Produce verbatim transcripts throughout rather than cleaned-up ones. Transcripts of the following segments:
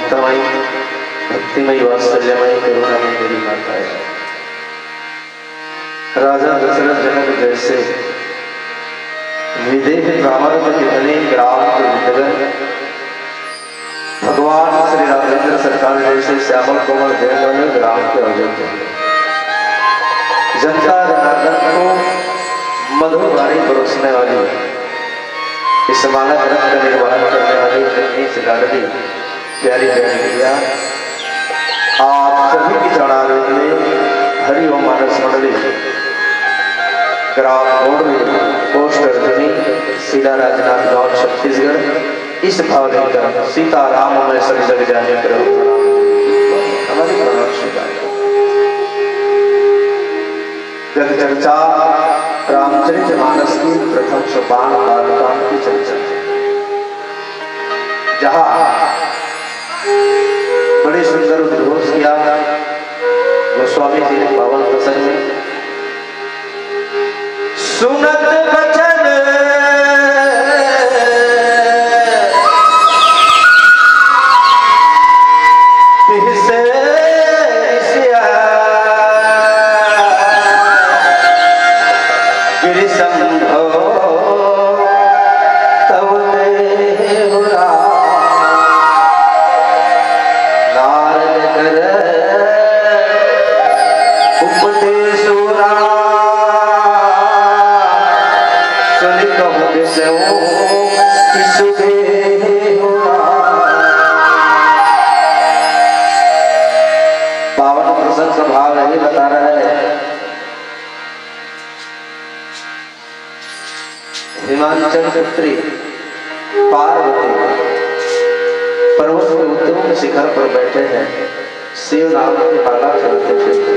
भक्तिमयी, वात्सल्यमयी, करुणामयी मेरी माता है। राजा दशरथ जनक जैसे विदेह कामर्द के धनी ग्राम के विद्वत भगवान श्री राघवेंद्र सरकार जैसे श्यामल कोमल देह वाले ग्राम के अवधूत हैं। जनता जनार्दन को मधुर वाणी परोसने वाली, इस मानव रथ का निर्वहन करने वाली अपनी इस लाडली प्यारी बहन बिटिया, आप सभी की चरणारविंद में हरि ओम मानस मंडली, ग्राम मोड़वी, पोस्ट अर्जुनी, जिला राजनांदगांव, छत्तीसगढ़। इस भाव लेकर सीता राम मैं सब जग जाने प्रभु प्रणाम। हमारी प्रणाम स्वीकार करो। जग चर्चा रामचरित मानस की प्रथम सोपान बालकांड की चर्चा है, जहाँ बड़े सुंदर उद्घोष किया गोस्वामी जी ने पावन प्रसंग में। सुनत बचन बिहसे ऋषिया। गिरि संभव तव देहु राम। नारद कर उपदेसु राम। सुनि कहु बिसहु कि सुदेहु राम। पावन प्रसंग का भाव यही बता रहा है। हिमाचल पुत्री पार्वती पर्वत के उत्तुंग शिखर पर बैठे हैं, शिव नाम की माला खेलते खेलते।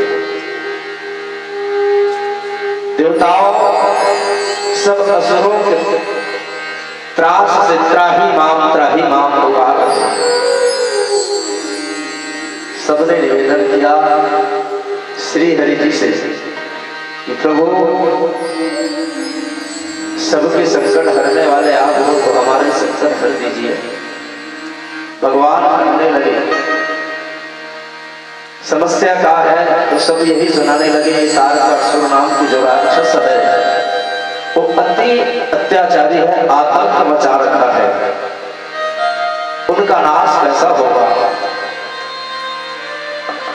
देवताओं, सब असुरों के त्रास से त्राहि माम, त्राहि माम पुकार। सबने निवेदन किया श्री हरि जी से कि प्रभु, सबके संकट हरने वाले आप हो, तो हमारे संकट हर दीजिए। भगवान कहने लगे, समस्या का है? तो सब यही सुनाने लगे, ये तारकासुर नाम की जो राक्षस है, वो अति अत्याचारी है, आतंक मचा रखा है, उनका नाश कैसा होगा?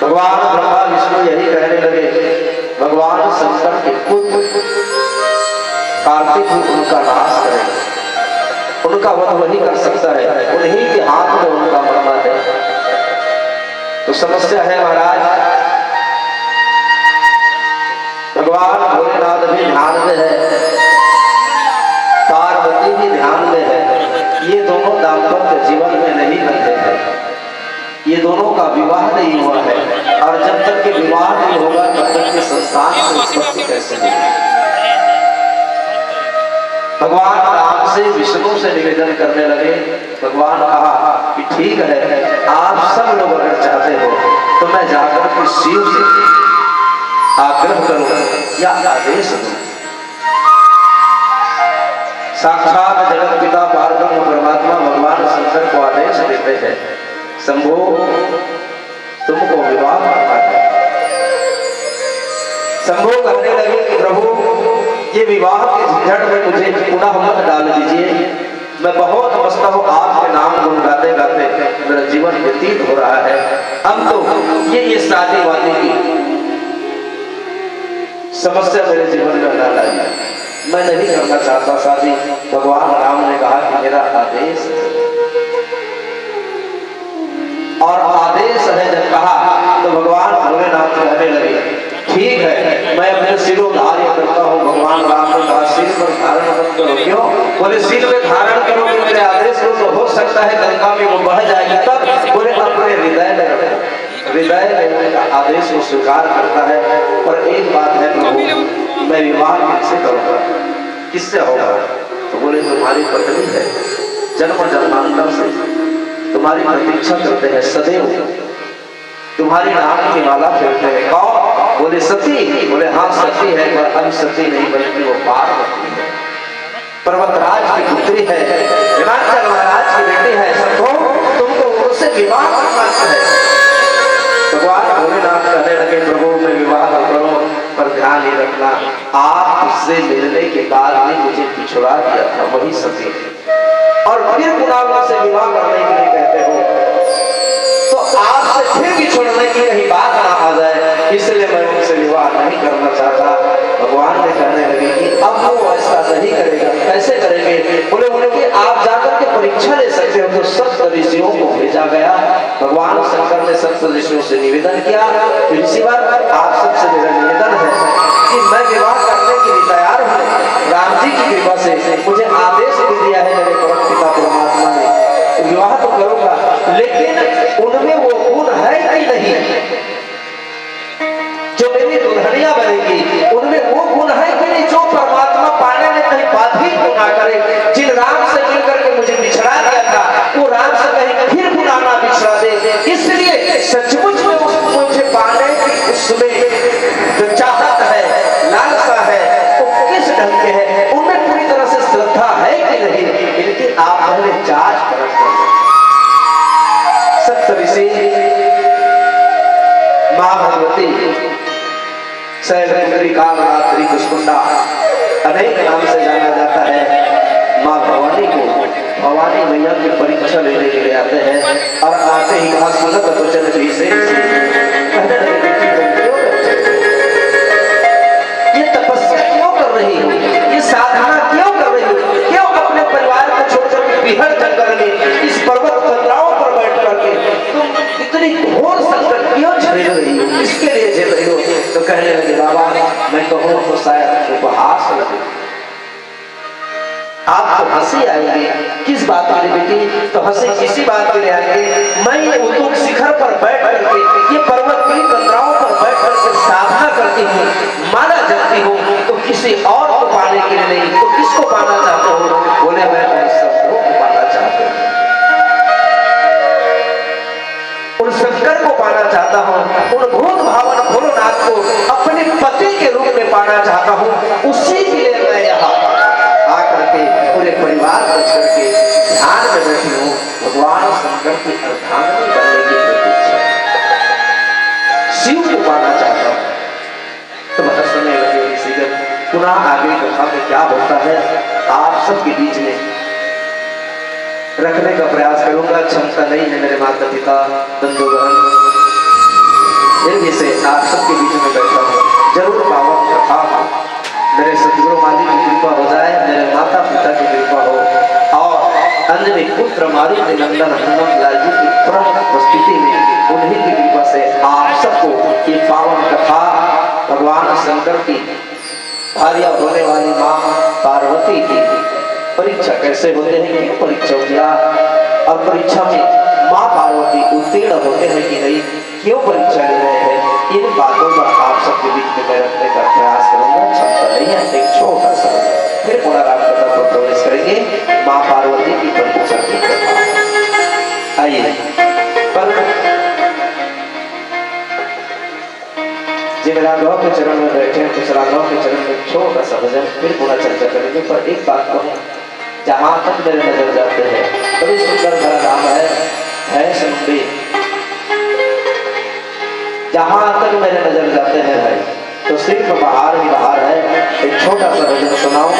भगवान ब्रह्मा विष्णु यही कहने लगे, भगवान शंकर के पुत्र कार्तिक ही उनका नाश करेगा, उनका वध वही कर सकता है, उन्हीं के हाथ में उनका मरना है। तो समस्या है महाराज, भगवान भोलेनाथ भी ध्यान में है, पार्वती भी ध्यान में है, ये दोनों दाम्पत्य जीवन में नहीं बंधे हैं, ये दोनों का विवाह नहीं हुआ है, और जब तक के विवाह नहीं होगा तब तक के संतान की उत्पत्ति कैसे होगी? भगवान राम से विष्णु से निवेदन करने लगे, भगवान कहा कि ठीक है, आप सब लोग अगर चाहते हो तो मैं जाकर के शिव से आग्रह करूं या आदेश दूं। साक्षात जगत पिता पारब्रह्म परमात्मा भगवान शंकर को आदेश देते हैं, शंभो, तुमको विवाह करना है। शंभो कहने लगे कि प्रभु, ये विवाह के झंझट में मुझे पुनः मत डाल दीजिए, मैं बहुत मस्त हूँ, आपके नाम गुण गाते गाते मेरा जीवन व्यतीत हो रहा है। अब तो ये, ये शादी वादी की समस्या मेरे जीवन में ना लाइए, मैं नहीं करना चाहता शादी। भगवान राम ने कहा कि मेरा आदेश है, और आदेश है जब कहा तो भगवान भोलेनाथ कहने लगे, ठीक है, मैं अपने सिरोधार्य करता हूँ। भगवान राम ने कहा, सिर पर धारण मत करो। क्यों? बोले, सिर में धारण करोगे मेरे आदेश को तो हो सकता है गंगा में वो बह जाएगी। तब बोले, अपने हृदय में रखो। हृदय में उनका आदेश को स्वीकार करता है। पर एक बात है प्रभु, मैं विवाह किससे करूंगा, किससे होगा? तो बोले, तुम्हारी पत्नी है, जन्म जन्मांतर से तुम्हारी प्रतीक्षा करते हैं सदैव, तुम्हारी नाम की माला फेरते हैं। कौन? बोले, सती। बोले, हाँ, सती है, पर हम सती नहीं, बल्कि वो पार्वती है, पर्वतराज की पुत्री है, हिमाचल महाराज की बेटी है। शंभो, तुमको उनसे विवाह से मिलने के बाद भी मुझे पिछुड़ा दिया था, वही सती। और फिर पुनः उनसे विवाह करने के लिए कहते हो, तो आपसे फिर बिछुड़ने की कहीं बात ना आ जाए, इसलिए मैं उनसे विवाह नहीं करना चाहता। भगवान ने कहने लगे कि अब वो ऐसा नहीं करेगा। कैसे करेंगे? बोले, उनकी आप जाकर के परीक्षा ले सकते हो। तो सप्त ऋषियों को भेजा गया। भगवान शंकर ने सप्त ऋषियों से निवेदन किया, ऋषिवर, आप सबसे मेरा निवेदन है कि मैं विवाह करने के लिए तैयार हूँ, राम जी की कृपा से मुझे आदेश भी दिया है मेरे परम पिता परमात्मा ने, विवाह तो करूंगा, लेकिन उनमें वो गुण है कि नहीं जो मेरी दुल्हनिया बनेगी, उनमें वो गुण है कि नहीं जो परमात्मा पाने में कहीं बाधित तो ना करे। जिन राम से मिलकर के मुझे बिछड़ा दिया था, वो राम से कहीं फिर पुनः ना बिछड़ा दे। इसलिए सचमुच में उस, मुझे पाने की उसमें जो चाहत है, लालसा है, वो किस ढंग के है, उनमें पूरी तरह से श्रद्धा है कि नहीं, इनकी आप पहले जांच परख कर लें। सप्त ऋषि, माँ भगवती, शैलपुत्री, कालरात्रि, कुष्मांडा, अनेक नाम से जाना जाता है। माँ भवानी को, भवानी मैया की परीक्षा लेने के लिए आते हैं और आते ही कहा, सुनत बचन विशेष, कहने लगे, "बेटी, तुम क्यों करते हो? ये तपस्या क्यों कर रही हो? ये साधना क्यों कर रही हो? क्यों अपने परिवार को छोड़कर बिहड़ जंगल में इस पर्वत कतराओं पर बैठ करके तुम इतनी घोर संकट क्यों झेल रही हो, किसके लिए झेल रही हो?" तो कहने लगे, "बाबा, मैं कहूँ तो शायद उपहास लगे। आपको हंसी आएगी।" "किस बात के लिए बेटी?" "तो हंसी इसी बात के लिए आएगी, मैं ये उतुंग शिखर पर बैठ करके, ये पर्वत की कंदराओं पर बैठ करके साधना करती हूँ, माला जपती हूँ, तो किसी और को पाने के लिए नहीं।" "तो किसको पाना चाहते हो?" बोले, "मैं उन सबको पाना चाहती हूँ।" उन शंकर को पाना चाहता हूँ, उन भूत भावन भोलेनाथ को अपने पति के रूप में पाना चाहता हूँ, उसी के लिए मैं यहाँ आकर के पूरे परिवार को छोड़ के ध्यान में बैठी हूँ, भगवान शंकर की अर्धांगिनी बनने की प्रतीक्षा। शिव को पाना चाहता हूँ। तो बहुत समय लगे ऋषिगण पुनः आगे कथा में क्या होता है, आप सबके बीच में रखने का प्रयास करूंगा। क्षमता नहीं है मेरे माता पिता, बंधु बहन, फिर भी से आप सबके बीच में बैठा हूँ। जरूर पावन कथा हो, मेरे सदगुरु मालिक की कृपा हो जाए, मेरे माता पिता की कृपा हो और अंजनी पुत्र मारुति नंदन हनुमत लाल जी की प्रमुख उपस्थिति में उन्हीं की कृपा से आप सबको ये पावन कथा भगवान शंकर की भार्या होने वाली माँ पार्वती की परीक्षा कैसे होते हैं, क्यों परीक्षा किया और परीक्षा में माँ पार्वती उत्तीर्ण होते हैं कि नहीं, क्यों परीक्षा ले रहे हैं, इन बातों का आप सबके बीच में मैं रखने का प्रयास करूंगा। क्षमता नहीं है, एक छोटा सा फिर पुनः राम कथा पर प्रवेश करेंगे। माँ पार्वती की परीक्षा की कथा। आइए, पर जिन राघव के चरण में बैठे हैं, उस राघव के चरण में छोटा सा भजन फिर पूरा चर्चा करेंगे। पर एक बात कहूँ, जहाँ तक मेरे नजर जाते हैं, बड़ी सुंदर भरा धाम है, है सुंदरी। जहाँ तक मेरे नजर जाते हैं भाई, तो सिर्फ बाहर ही बाहर है। एक छोटा सा भजन सुनाऊं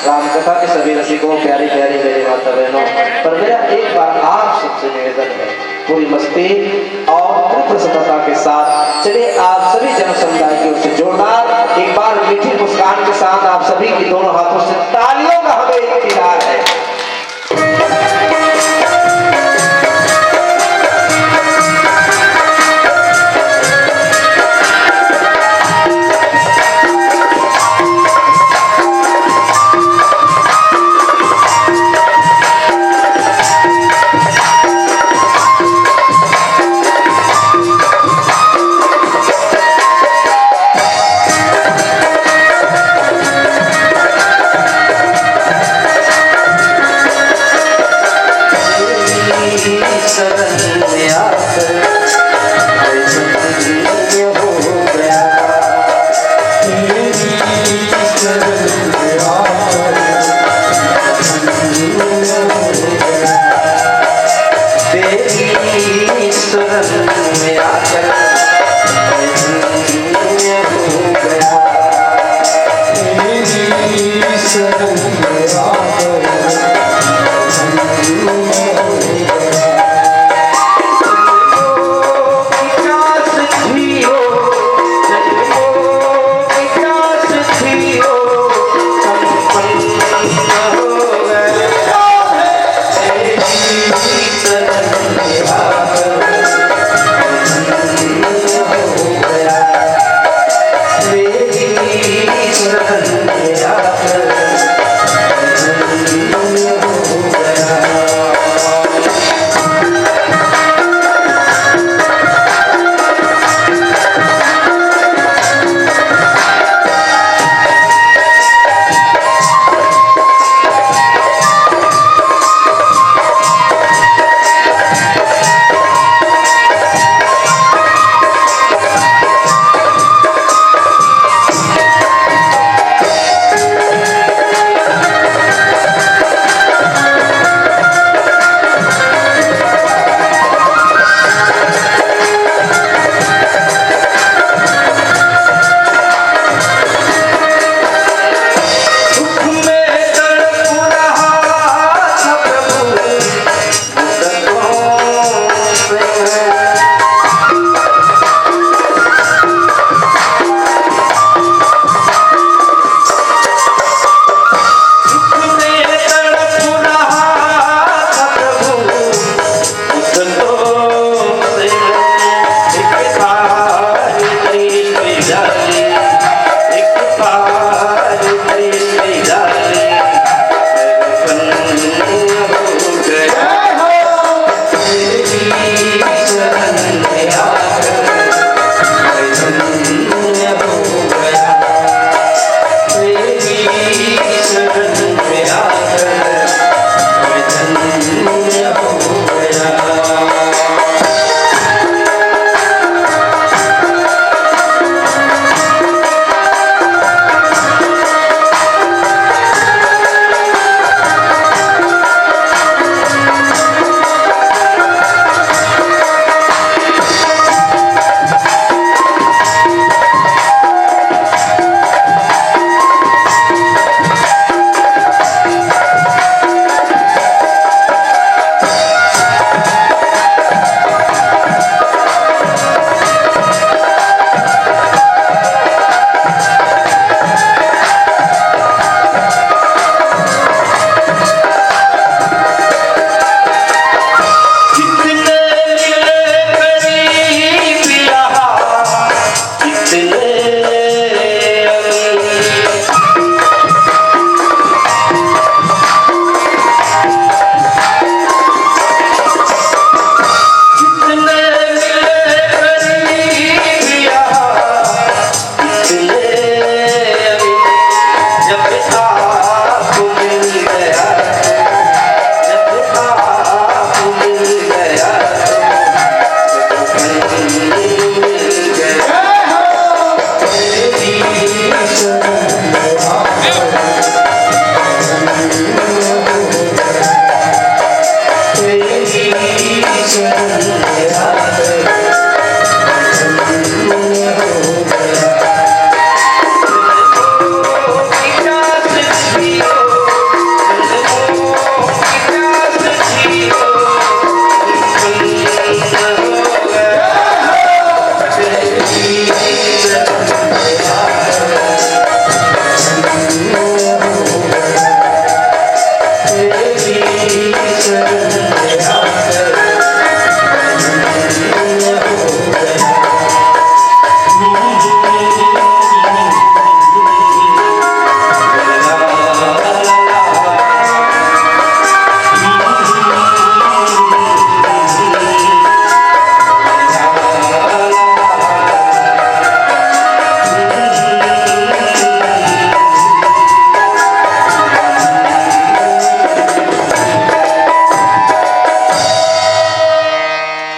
रामकथा के सभी रसिकों, प्यारी प्यारी मेरी माता बहनों, पर मेरा एक बार आप सबसे निवेदन है, पूरी मस्ती और पूरी प्रसन्नता के साथ चलिए आप सभी जन समुदाय की ओर से जोरदार एक बार मीठी मुस्कान के साथ आप सभी की दोनों हाथों से तालियों का हमें इंतजार है।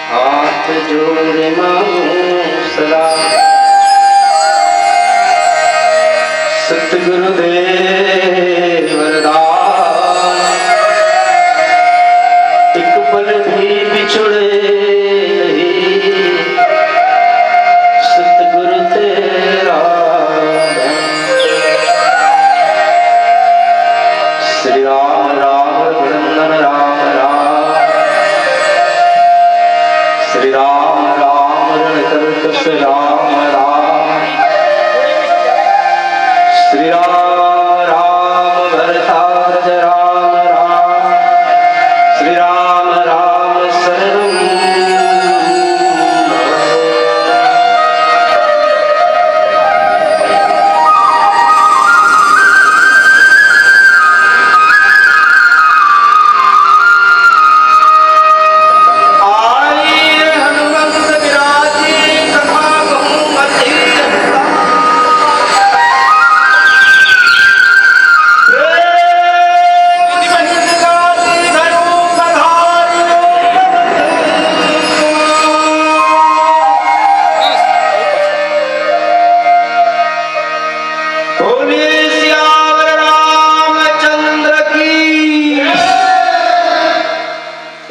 हाथ जोड़ मांगू सदा सतगुरुदेव वरदान, एक पल भी बिछड़े नहीं सतगुरु तेरा। श्री राम राम रघुनंदन राम राम। श्री राम राम रणकंठ राम राम। श्री राम राम भरताज राम राम। श्री राम राम शरणम। बोलिए सियावर रामचंद्र की।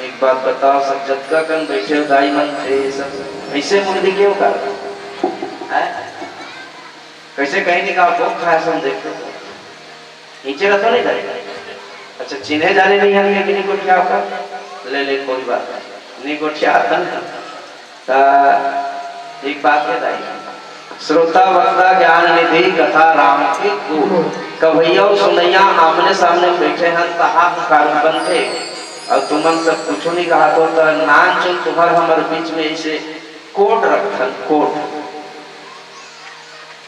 एक बात बताओ, सब जतका कन बैठे हो दाई मन, थे सब कैसे मुंडी के हो का? हैं? कैसे कहीं नहीं कहा, भोग खाए सब देखते हो। नीचे रखो नहीं था। अच्छा, चिन्हे जाने नहीं है, लेकिन नहीं गोठिया होगा। ले ले, कोई बात नहीं, नहीं गोठिया था ना। त एक बात बताई, श्रोता वक्ता ज्ञान निधि कथा राम की कूट। कवैया अउ सुनैया आमने सामने बैठे हैं, तहाँ मुखारम बनते। और तुमन सब कुछ नहीं कहा तो, त नान चुन तुम्हार हमर बीच में इसे कोट रखन, कोट।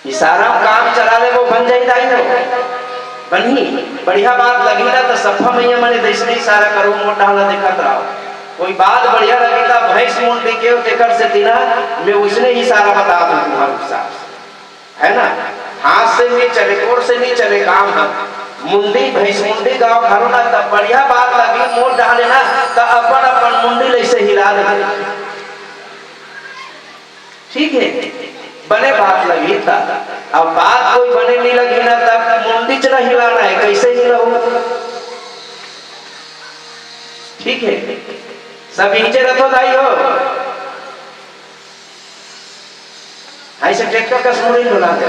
इशारा में काम चला ले, वो बन जाई दाई हो। बनही, बढ़िया बात लगी ना, तो सफा मैया मने देश में इशारा करो, मोटा वाला देखत रहो। कोई बात बढ़िया लगी, तो भैंस मुंडी के हो, तेकर से तीना में उसने इशारा बता दो तुम्हारे हिसाब से, है ना? हाथ से नहीं चले, कोर से नहीं चले काम है। मुंडी, भैंस मुंडी गाँव घरों ना, तब बढ़िया बात लगी, मोड़ डाले ना, तो अपन अपन मुंडी ले से हिला दे। ठीक है, बने बात लगी था। अब बात कोई बने नहीं लगी ना, तब मुंडी चला हिलाना है, कैसे हिलाओ? ठीक है, सब नीचे रखो दाई हो। ऐसे ट्रैक्टर का स्मरण बना दे।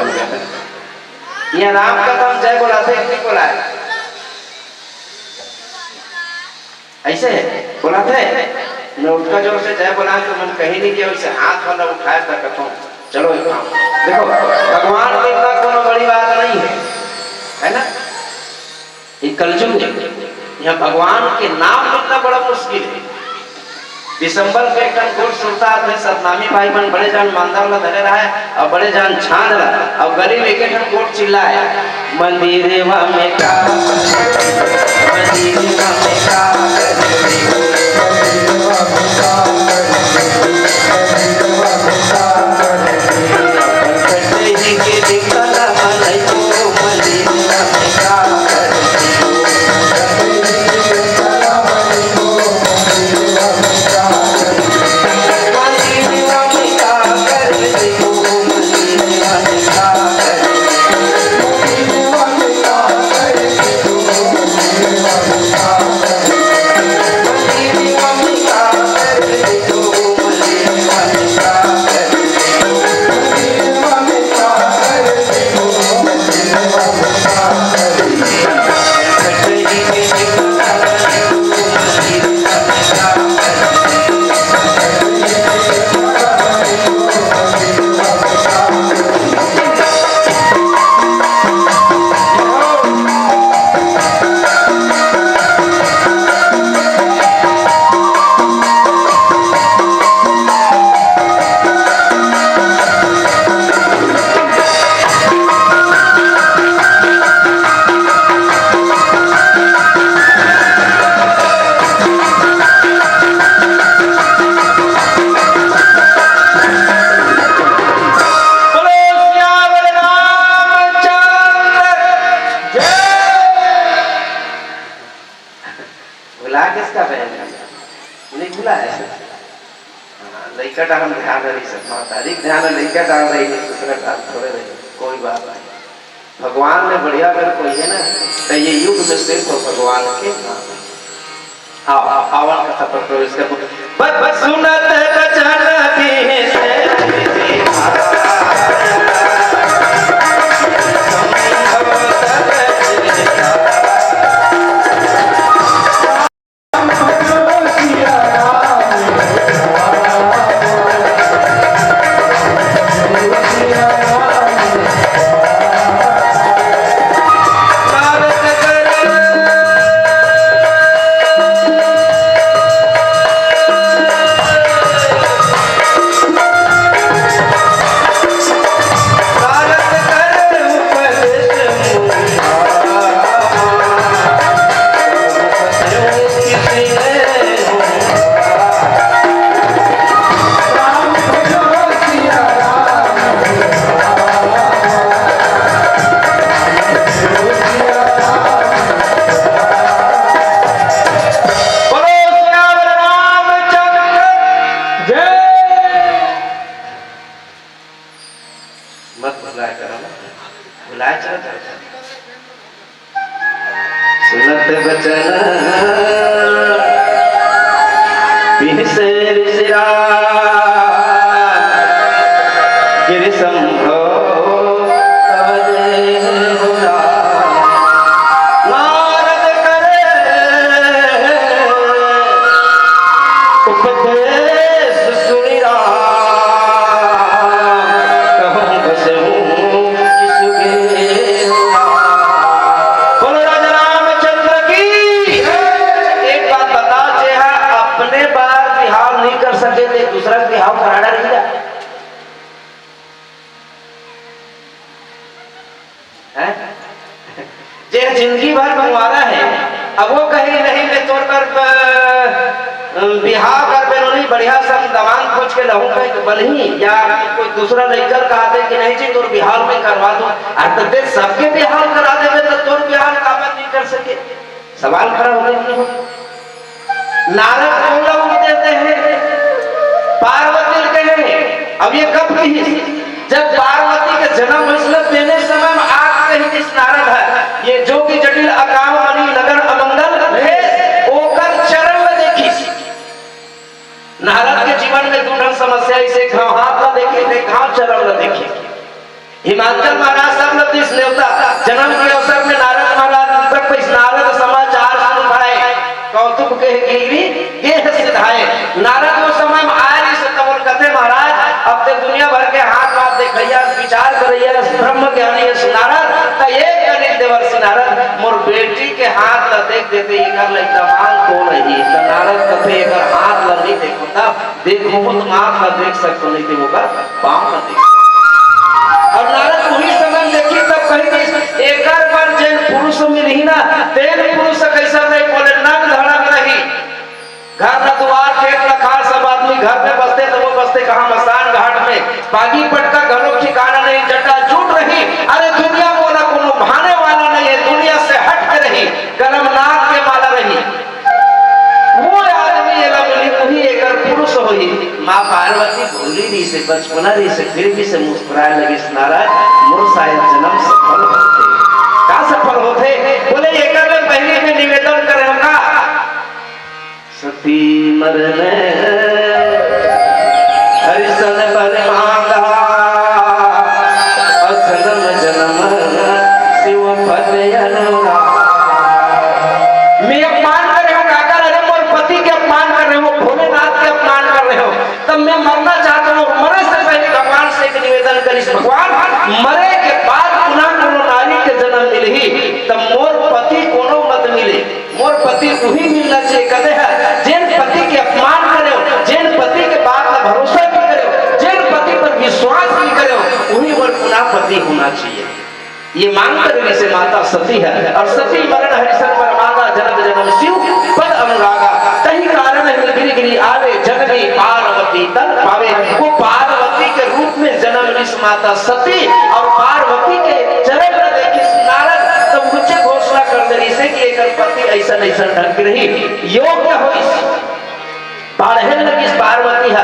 यहाँ राम कथा में जय बोला थे, नहीं बोला है? ऐसे बोला थे, मैं उठका जोर से जय बोला तो मन कहीं नहीं किया, वैसे हाथ वाला उठाया था कथों। चलो एक काम, देखो, भगवान के इतना कोनो बड़ी बात नहीं है, है ना? ये कलयुग है, यहाँ भगवान के नाम लेना बड़ा मुश्किल है। दिसंबर के एक ठन गोठ सुरता आथे, सतनामी भाई मन बड़े जान मांदा वाला धरे रहा है और बड़े जान छान रहा है और गली में एक ठन गोठ चिल्ला है, मंदिरवा में का, मंदिरवा में का, मंदिरवा में का, मंदिरवा में का। मिला है। हाँ, लइका डाहर ध्यान रही सब, महतारी के ध्यान लइका डाहर रही, नहीं दूसरा डाहर थोड़े रही, कोई बात नहीं। भगवान में बढ़िया अगर कोई है ना, तो ये युग में सिर्फ भगवान के नाम है। आओ, आओ, पावन कथा पर प्रवेश करो। बस, बस सुनत बचन बिन से मत भुलाए करो ना, भुलाए चला जाए। सुनत बचन बिन से ऋषिराज, गिरि शंभो तव देहु राज। नारद करे उपदेश सुनि राम, कहूँ बसहु किसुके राम। बोलो राजा रामचंद्र की। एक बात बता, जे हा अपने बार बिहाव नहीं कर सके, ते दूसरा के बिहाव कराना नहीं था। हैं? जे जिंदगी भर कुंवारा है, अब वो कही नहीं, मैं तोर कर, अ, बिहाव कर बेनो नहीं, बढ़िया सा दमान खोज के लहूं कहीं तो बनही, या कोई दूसरा लइका कहते कि नहीं जी, तोर बिहाव में करवा दो। अरे तो देख, सबके बिहाव करा देवे, तो तोर बिहाव काबर नहीं कर सके? सवाल खड़ा होथे कि नहीं होथे? नारद कौन ला उपदेश दे हे? पार्वती ल कहे हे। अब ये कब कहिस? जब पार्वती के जन्म होइस ना, तेने समय में आके कहिस नारद ह, ये जोगी जटिल अकाम मनि लगन अमंगल हे, ओकर चरण ल देखिस। नारद के जीवन में दू ठन समस्या आइस, एक घांव हाथ ला देखे, एक घांव चरण ला देखे। हिमाचल महाराज सब ल दिस नेवता। जन्म के अवसर में नारद महाराज तक इस नारद समाचार सुन पाए, कौतुक के गिरि गेह सिधाए। नारद वो समय में आए रहिस, तब बोल कथे, महाराज, अब ते दुनिया भर के हाथ वाथ देखइया, विचार करइया, ब्रह्म ज्ञानी हस नारद, त एक कनिक देवर से नारद, मोर बेटी के हाथ ल देख देते, एकर लइका मान को नहीं, त नारद कथे, एकर हाथ ल नहीं देखो, तब देखो तो हाथ ला देख सकते नहीं थे, वो कर पाँव ला देख सकते। और नारद वही समय देखी तब कही कि एकर बर जेन पुरुष मिलही ना, तेन पुरुष कैसा नहीं बोले, नंग धड़ंग रही। घर न दुआर, खेत न खार, सब आदमी घर में बसते, तो वो बसते कहाँ? मसान घाट में। पागी पटका घलो ठिकाना नहीं, जटा जूट रही। अरे दुनिया में ओला कोनो भाने वाला नहीं है, दुनिया से हट के रही, गलम नाग के माला रही। वो आदमी एला मिली, वही एकर पुरुष होही। माँ पार्वती भोली रहिसे, बचपना रहिसे, फिर भी से मुस्कुराए लगिस, नारद, मोर शायद जन्म सफल होथे। का सफल होथे? बोले, एकर ले पहिली में निवेदन करे हो का? सती मरन हरिसन बर मांगा, अजन्म जन्म शिव पद अनुरागा। मैं अपमान कर रहे हो काकर, अरे मोर पति के अपमान कर रहे हो, भोलेनाथ के अपमान कर रहे हो, तब मैं मरना चाहता हूँ। मरे से पहले भगवान से एक निवेदन करिस, भगवान, मरे के बाद पुनः कोनो नारी के जन्म मिलही, तब मोर पति कोनो मत मिले, मोर पति उही मिलना चाहिए। कथे ह, जेन पति के अपमान करे हो, जेन पति के बात ला भरोसा नहीं करे हो, जेन पति पर विश्वास नहीं करे हो, उही मोर पुनः पति होना चाहिए। ये मांग कर रहिसे माता सती ह। और सती मरन हरिसन बर मांगा, जन्म जन्म शिव पद अनुरागा। तही कारण है गिरि गिरि आवे, जननी पार्वती तन पावे। वो पार्वती के रूप में जन्म लिस माता सती, और पार्वती के चरण में देखिस नारद, तो ऊंचे घोषणा कर दे रहिसे कि एकर पति ऐसन ऐसन ढंग के रही, योग्य होइस। बाढ़े लगिस पार्वती ह,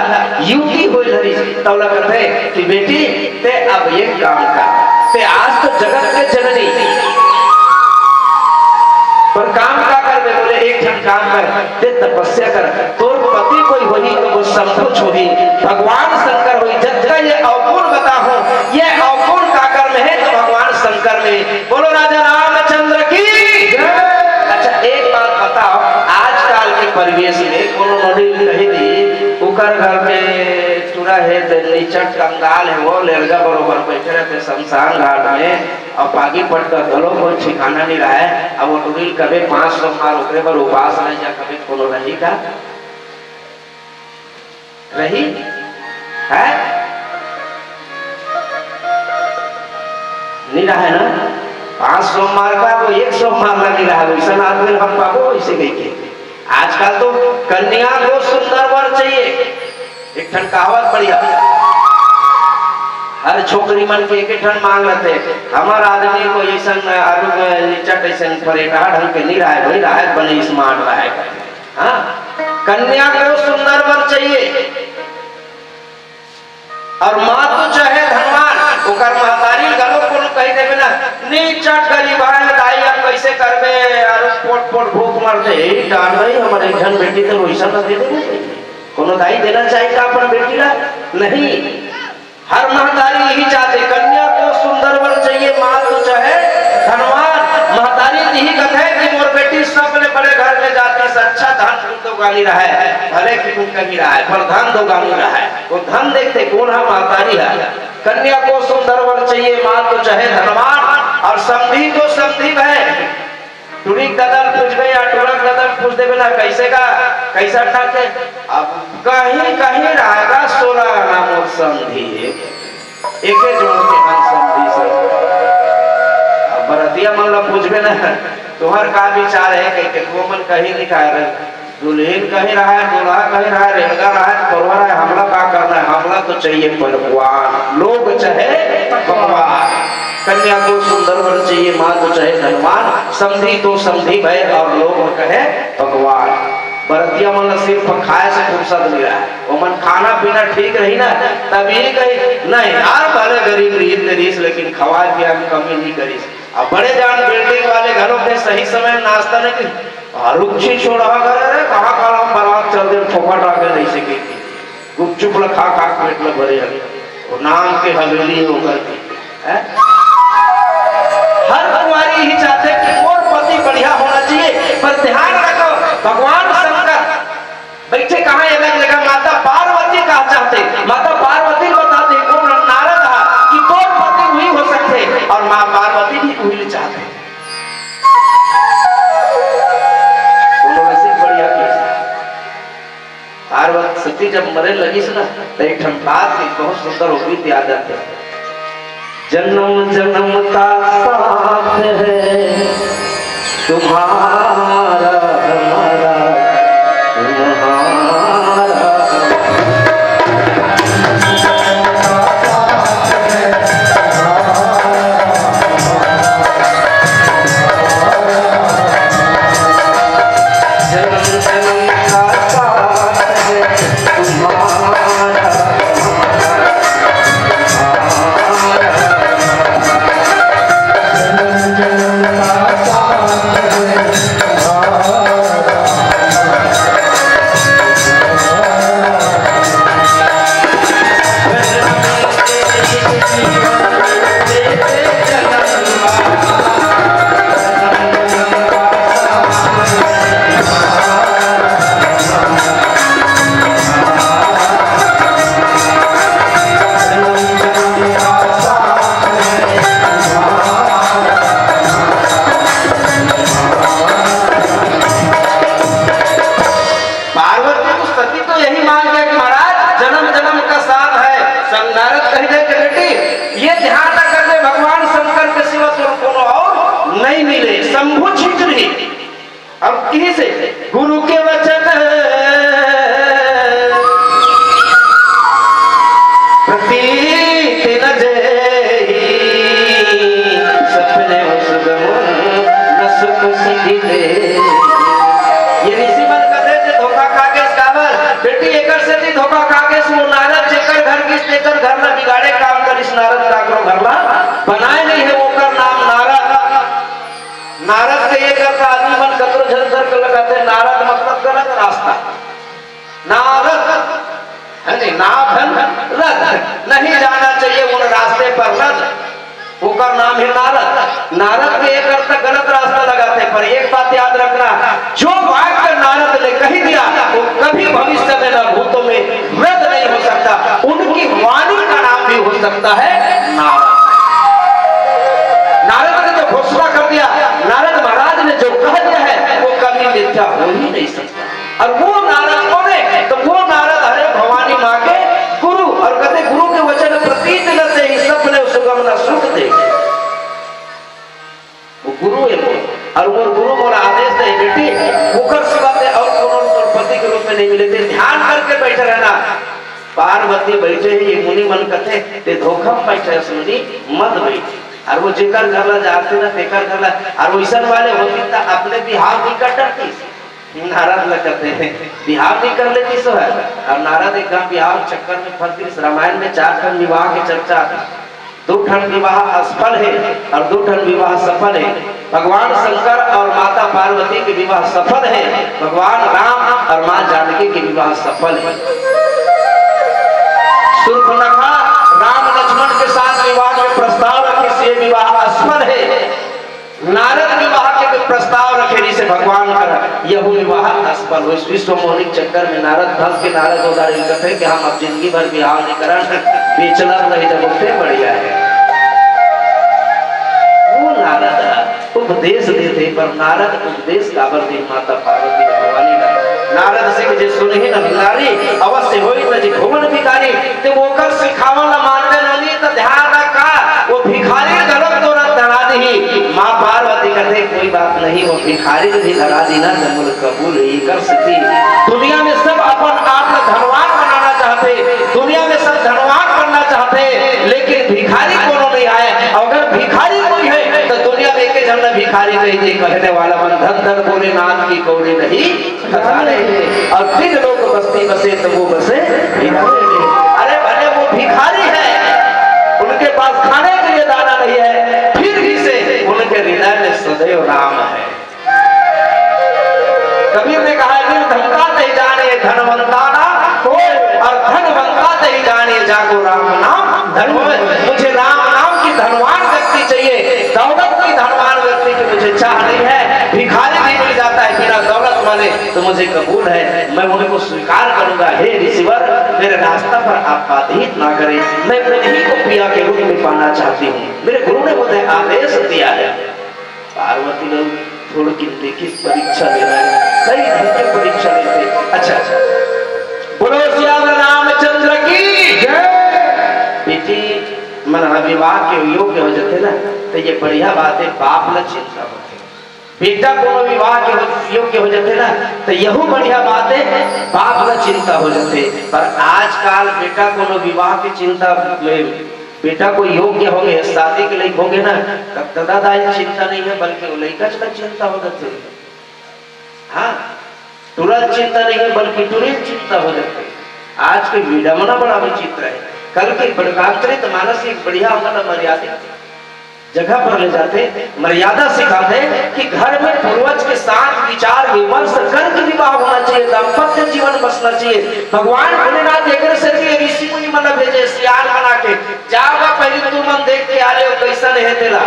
युवती होय धरिस, त ओला कथे कि बेटी, ते अब एक काम कर, ते आज तो जगत के जननी, पर काम का करबे? बोले, एक ठन काम कर, ते तपस्या कर, तोर पति कोई होही तो वो शंभुच होही, भगवान शंकर होही, जतका ये अवगुण बताहूं, ये अवगुण काकर में हे? तो भगवान शंकर में। बोलो राजा रामचंद्र की। अच्छा, एक बात बताओ, आजकल के परिवेश में कोनो नोनी कही दी, ओकर घर के टूरा हे, ते निचट कंगाल हे, वो लेड़गा बरोबर बैठे रहिथे शमशान घाट में, अउ पागी पटका घलो कोई ठिकाना नइ रहय। अब वो टूरी ल कबे पाँच सोमवार ओकरे बर उपास रह जा, कबे कोनो रही का? रही? है? नइ रहय ना? पाँच सोमवार का वो एक सोमवार ला नइ रहय, वइसन आदमी हम पाबो, वइसे कहिके। आजकल तो कन्या को सुंदर वर चाहिए। एक ठन कहावत बढ़िया, हर छोकरी मन के एक ठन मांग रहिथे, हमर आदमी को अइसन आलू के निचट, अइसन परेटहा ढंग के नइ रहय, वही रहय बने smart रहय। हाँ, कन्या को सुंदर वर चाहिए। अउ मातु चाहे धनवान, ओकर महतारी घलो कोनो कहि देबे ना, निचट गरीब हे दाई, अब कइसे करबे, अउ पोट पोट भूख मरथे, ए, डार दाई, हमर एक झन बेटी तो वइसन ला दे देबे। कोनो दाई देना चाही का अपन बेटी ला? नहीं। हर महतारी यही चाहथे, कन्या को सुंदर वर चाहिए, मातु चाहे धनवान। महतारी यही कथे कि मोर बेटी सबले बड़े घर में जातिस, अच्छा धन दोगानी रहय, भले कि कहीं रहय, पर धन दोगानी रहय। वो धन देखथे, कोन ह? महतारी ह। कन्या को सुंदर वर चाहिए, मातु चाहे धनवान, अउ समधी तो समधी भय। टूरी के ददा ल पूछबे या टूरा के ददा ल पूछ देबे ना, कइसे का, कइसे ठाके? अब कहीं कहीं रहय गा सोलह आना मोर समधी, एके जोड़ के हम समधी सब। अब बरतिया मन ला पूछबे ना, तुंहर का विचार हे कहिके, वो मन कहीं नइ कहय रे। दुल्हिन कहीं रहय, दूल्हा कहीं रहय, रेंगा रहय, परुहा रहय, हमला का करना हे? हमला तो चाहिए पकवान, लोग चाहे पकवान। कन्या को सुंदर वर चाहिए, मातु चाहे धनवान, समधी तो समधी भय अउ लोग कहे पकवान। बरतिया मन ला सिर्फ खाय से फुरसत नइ रहय, ओमन खाना पीना ठीक रही ना, तब ये कही, नहीं यार, भले गरीब रहिस ते रहिस, लेकिन खवाय पियाय में कमी नइ करिस। अब बड़े जान building वाले घलो के सही समय में नाश्ता नइ करिस। अउ रुचि छोड़ा करे रे, कहाँ कहाँ बरात चल दे, फोकट आ गए, नहीं से कही। गुपचुप ला खा खा के पेट ला भरे हवे, वो नाम के हवेली हे ओकर। हैं? हर कुंवारी यही चाहथे कि मोर पति बढ़िया होना चाहिए, पर ध्यान रखो, भगवान शंकर बइठे कहाँ? अलग जगह। माता पार्वती का चाहथे, माता पार्वती ल बताथे, कोन? नारद हा, कि तोर पति उही हो सकथे, अउ माँ पार्वती भी उही ल चाहथे। कोनो नसीब बढ़िया के। पार्वती सती जब मरे लगिस ना, त एक ठन बात के बहुत सुंदर वो गीत याद आथे। जन्म जन्म का साथ है तुम्हारा हमारा, तुम्हारा। जन्म जन्म का साथ है तुम्हारा। पार्वती तो सती तो यही मान गया कि महाराज, जन्म जन्म का साथ है। संग नारद कहि दे कि बेटी, ये ध्यान रख ले, भगवान शंकर के सिवा तोर कोनो अउ नहीं मिले, शंभु छिंच रही। अब किसे गुरु के वचन प्रतीत न जेहि, सपने उसगम न सुख सुधि देहि। ये ऋषि मन कथे जे धोखा खा के काबर बेटी, एकर सेती धोखा खा गेस वो नारद, जेकर घर गिस तेकर घर ला बिगाड़े काम करिस नारद, काकरो घर ला बनाए नहीं हे, ओकर नाम नारद। नारद के ये करता आदमी मन कतरो झन तर्क लगाथे, नारद मतलब गलत रास्ता। नारद, है नहीं, ना धन रथ, नहीं जाना चाहिए उन रास्ते पर रथ। ओकर नाम है नारद। नारद के एक अर्थ गलत रास्ता लगाथे, पर एक बात याद रखना, जो वाक्य नारद ने कही दिया, वो कभी भविष्य में ना भूतों में रद्द नहीं हो सकता। उनकी वाणी का नाम भी हो सकता है नारद। नारद ने जो घोषणा कर दिया, नारद महाराज ने जो कह दिया है, वो कभी मिथ्या हो ही नहीं सकता। और वो नारद कौन है? तो वो नारद हरे भवानी माँ के गुरु। और कहते गुरु के वचन प्रतीत न ते ही सब ले सुगम न सुख दे। वो गुरु है वो। और वो गुरु मोला आदेश दे, "बेटी, ओकर सिवा ते और कोनो तोर पति के रूप में नहीं मिले थे, ध्यान करके बैठे रहना।" पार्वती बैठे ही, ये मुनि मन कथे, "ते धोखा में बैठे हस मुनि, मत बैठ।" और वो जेकर घर ला जाते ना, तेकर घर ला, और वैसन वाले होती तो अपने बिहाव नहीं कर डरती। नारद ल कहते हैं, बिहाव नहीं कर लेती सो है। और नारद एक गांव बिहाव चक्कर में फंस गई। रामायण में चार ठन विवाह की चर्चा आती। दो ठन विवाह असफल है और दो ठन विवाह सफल है। भगवान शंकर और माता पार्वती के विवाह सफल है, भगवान राम और माँ जानकी के विवाह सफल है। शूर्पणखा राम लक्ष्मण के साथ विवाह के प्रस्ताव रखी, ये विवाह असफल है। नारद विवाह के प्रस्ताव रखे, जिसे भगवान कर यहू विवाह असफल हो। इस विश्व मोहनी चक्कर में नारद फंस के नारद उदारी कहते हैं कि हम अब जिंदगी भर विवाह नहीं करन, बेचलर रही जब उठे बढ़िया है। वो नारद उपदेश देते, पर नारद उपदेश काबर दे माता पार्वती भवानी का। नारद सिंह जे सुनही न नारी, अवश्य होई न जी भुवन भिखारी। ते ओकर सिखावन ला मानबे नोनी, त ध्यान रखा, वो भिखारी गलत तो रख धरा दही। माँ पार्वती कहते, "कोई बात नहीं, वो भिखारी भी धरा दी ना, जमुल कबूल ही कर सकी।" दुनिया में सब अपन आप ला धनवान बनाना चाहते, दुनिया में सब धनवान बनना चाहते, लेकिन भिखारी कोनो नहीं आए। अगर भिखारी कोई है, तो दुनिया में एक झन ला भिखारी कही दे, कहने वाला मन धन धन भोलेनाथ की कौड़ी नहीं। खजाने हैं और तीन लोक बस्ती बसे तो वो बसे भिखारी में। अरे भले वो भिखारी है, उनके पास खाने के लिए दाना नहीं है, फिर भी से उनके हृदय में सदैव राम है। कबीर ने कहा, "निर्धनता नहीं जाने धनवंता ना होय, और धनवंता नहीं जाने जाको राम नाम धन होय।" मुझे राम नाम की धनवान व्यक्ति चाहिए, दौलत की धनवान व्यक्ति की मुझे चाह नहीं है। भिखारी भी मिल जाता है बिना दौलत वाले, तो मुझे कबूल है, मैं उनको स्वीकार करूंगा। हे ऋषिवर, मेरे रास्ता पर आप बाधित ना करें, मैं उन्हीं को पिया के रूप में पाना चाहती हूँ। मेरे गुरु ने मुझे आदेश दिया है। पार्वती ने थोड़ के देखी परीक्षा ले रहे हैं, कई ढंग के परीक्षा लेते हैं। अच्छा, अच्छा, बोलो सियावर रामचंद्र की जय। बेटी, मन ह विवाह के योग्य हो जाते ना, तो ये बढ़िया बात है, बाप ला चिंता होते। बेटा कोनो विवाह के हो, योग्य हो जाते ना, तो यहू बढ़िया बात है, बाप ला चिंता हो जाते। पर आजकल बेटा कोनो विवाह की चिंता, बेटा को योग्य हो गए, शादी के लायक हो गए ना, तब दादा दाई चिंता नहीं है, बल्कि वो लइका ला चिंता हो जाते। हाँ, टुरा चिंता नहीं है, बल्कि टुरी चिंता हो जाते। आज के विडम्बना बड़ा विचित्र है। कल के बड़कांतरित मानस एक बढ़िया, मतलब, मर्यादित जगह पर ले जाते, मर्यादा सिखाते कि घर में पूर्वज के साथ विचार विमर्श करके विवाह होना चाहिए, दाम्पत्य जीवन बसना चाहिए। भगवान भोलेनाथ एकर सेती ऋषि मुनि मन भेजे, सियान बना के, "जाओगा, पहले तू मन देख के आ ले, कैसन है तेला।"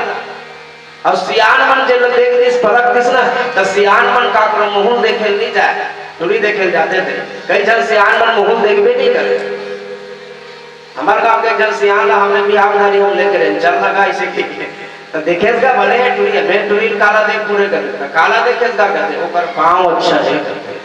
और सियान मन जे देख दिस, परख दिस ना, तो सियान मन काकरो मुंह देखे नहीं जाए, टुरी देखे जाते थे। कई झन सियान मन मुंह देखबे नहीं करे। हमारे गांव के एक झन सियान ला हमने बिहाव धारी हम लेके रहे, चल लगा इसे ठीक है। तो देखे का बने है टुरी, मैं टुरी काला देख पूरे कर देता, काला देखे का कहते, "ओकर पाँव अच्छा है," कहते।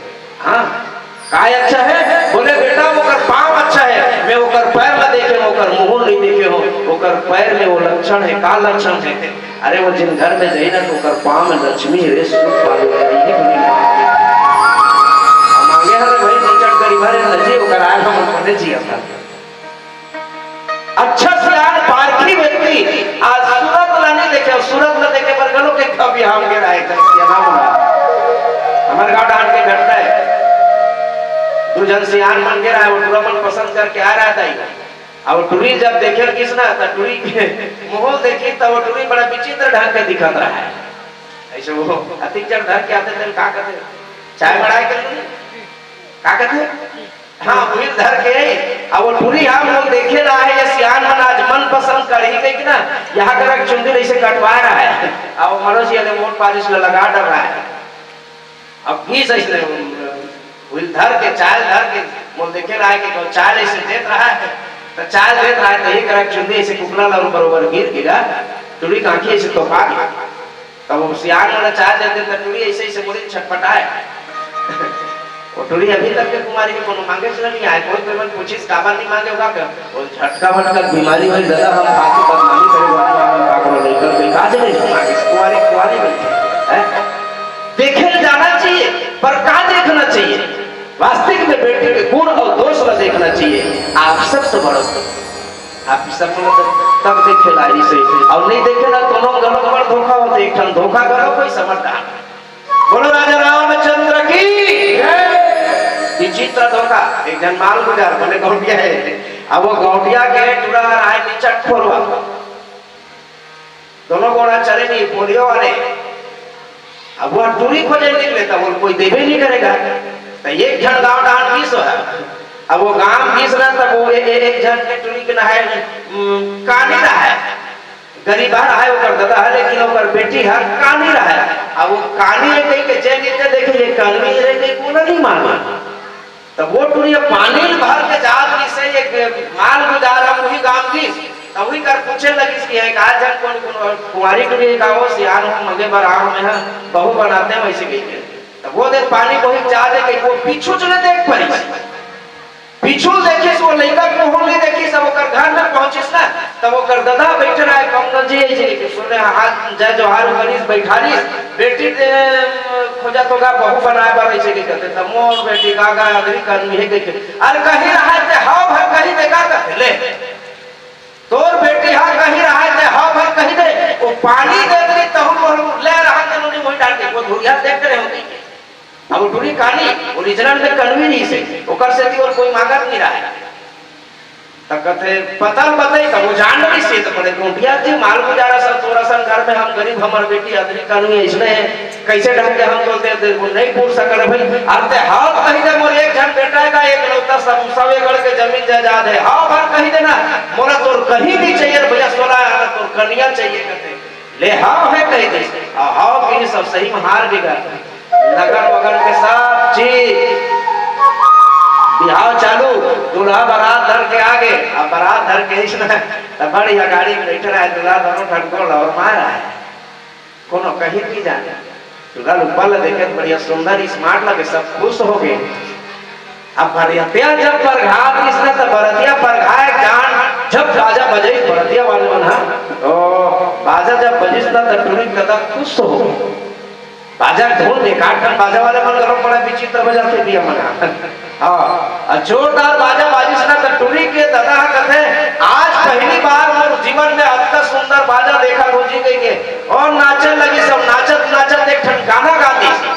हाँ, काय अच्छा है? बोले, "बेटा, ओकर पाँव अच्छा है, मैं ओकर पैर ला देखे, ओकर मुंह नहीं देखे हो, ओकर पैर में वो लक्षण है, का लक्षण है?" अरे, वो जिन घर में जाई ना, तो ओकर पाँव में लक्ष्मी रे, सुख पावे करी है, बड़ी माँ। हम आगे हमें भाई नीचट करी भरे न जी, ओकर आए हम अपने जी अपना। अच्छा सियान पारखी व्यक्ति, आज सूरत ला नहीं देखे, सूरत ला देखे पर गलो के कभी हम के राय कर सिया ना बना। हमारे गांव डांट के घटना है। दू झन सियान मन गे रहय, वो टूरा मन पसंद करके आय रहय दाई। अब टूरी जब देखे लगिस ना, त टूरी के मुँह देखिस, त वो टूरी बड़ा विचित्र ढंग के दिखत रहय। अइसे वो अतिक जन धर के आथे, तेला का कथे? चाय मड़ाय के टूरी? का कथे? हाँ, उही ल धर के। अब वो टूरी ह मुँह देखे ला हे, ये सियान मन आज मन पसंद करही कहिके ना, यहाँ करा के चुंदी ल अइसे कटवाय रहय। अब वो मनोज जी ने मोट पालिश ल लगा डरे रहय। अब गीस अइसने उही ल धर के, चाय ल धर के, मोला देखे ला हे कि कोन चाय ल अइसे देत रहय, त चाय ल देत रहय, त ये करा के चुंदी अइसे कुकला ला बरोबर गिर गे गा, टूरी के आँखी अइसे तोपा गे। तब वो सियान मन चाय ल देथे, त टूरी अइसे, अइसे बोले छटपटाय। वो टूरी अभी तक के कुमारी के कोनो मांगेच ल नइ आय, कोई कोई मन पूछिस, "काबर नइ मांगे होगा का?" वो झटका वटका बीमारी होय दादा, हम खाके बदनामी करे वाला हम काकरो लइका के का जने मांगे, कुंवारी, कुंवारी बइठे, हैं? देखे ल जाना चाहिए, पर का देखना चाहिए? वास्तविक में बेटी के गुण अउ दोष ल देखना चाहिए। आप सबसे बड़ो, आप सब मन तब देखे ला अइसे, अउ नइ देखे ला, कोनो घलो बड़ धोखा होथे, एक ठन धोखा घलो कोई समझदार। बोलो राजा रामचंद्र की। विचित्र धोखा, एक झन मालगुजार बने गौंटिया हे। अब वो गौंटिया के टूरा ह रहय निचट खोरवा। दोनों गोड़ा चले नहीं, पोलियो वाले। अब वो टूरी खोजे निकले, त वो कोई देबे नइ करे गा। त एक झन गांव डाहन गीस हे। अब वो गांव गीस ना, तब वो ए-, ए-, एक झन के टूरी के नहाय, उम, कानी रहय। गरीब रहय ओकर ददा ह, लेकिन ओकर बेटी ह कानी रहय। अब वो कानी हे कहिके जे नीचे देखे, ये कनवी रे कहिके ओला नइ माने। त वो टूरी ह पानी ल भर के जात रहिसे, एक मालगुजार ह उही गांव गीस, त उही कर पूछे लगिस कि एक आध झन कोन, कोन कुंवारी टूरी हे का हो, सियान हो, मंगे बर आय हों मैं ह, बहू बनातेंव अइसे कहिके। त वो दे पानी बोही जात हे कहिके वो पीछू चले देख परिस। पीछू ल देखिस, वो लइका के मुँह नइ देखिस, तब ओकर घर में पहुंचिस ना, तब ओकर ददा बइठे रहय, कमल जी, अइसे कहिके सुने, हाथ जय जोहार करिस, बइठारिस, बेटी दे खोजत होगा, बहू बनाय बर, अइसे कहिके कथे, त मोर बेटी का गा अदरी कनवी हे कहिके, अरे कहीं रहय ते हव भर कहीं दे का कथे, ले। तोर बेटी ह कहीं रहय ते हव भर कहीं दे, वो पानी देत रहिस तहूँ मोर ले रहय ते नोनी मोही डाल के, वो धुरिया देख रहे होंगे। अब टूरी कानी, original में कनवी रहिसे, ओकर सेती ओला कोई मांगत नइ रहय। त कथे, पता ल बताई, त वो जान डरिसे, त बड़े गौंटिया जी, मालगुजारा सब तोर असन घर में, हम गरीब, हमर बेटी अदरी कनवी अइसने हे, कइसे ढंग के हम तोला दे देबो, नइ पूर सकन भई। अरे ते हव कहि दे, मोर एक झन बेटा हे गा, एकलौता, सब, सब एकड़ के जमीन जायदाद हे, हव भर कहि दे ना, मोला तोर कहीं नइ चाहिए रे भइया, सोना आना तोर कनिया चाहिए कथे। ले हव हे कहि दे, अउ हव कहिस, सब सही में हार गे गा। लगन वगन के सब चीज, बिहाव चालू, दूल्हा बारात धर के आगे, अब बारात धर के अइसने, त बढ़िया गाड़ी में बइठे रहय, दूल्हा दोनों ठन गोड़ अउ मार आय। कोनो कहीं नइ जाने। टूरा ल ऊपर ल देखे त बढ़िया सुंदर smart लगे, सब खुश होगे। अब बरतिया जब परघात रहिस ना, त बरतिया परघाय जान, जब बाजा बजाइस बरतिया वाले मन ह, ओ, बाजा जब बजिस ना, त टूरी के ददा खुश होगे। बाजा के धुन, एकाध ठन बाजा वाले मन घलो बड़ा विचित्र बजाथे भइया मन ह। हाँ, अउ जोरदार बाजा बाजिस ना, त टूरी के ददा ह कथे, "आज पहली बार मोर जीवन में अतना सुंदर बाजा देखत हों जी," कहिके, अउ नाचे लगिस, सब नाचत नाचत एक ठन गाना गा दिस।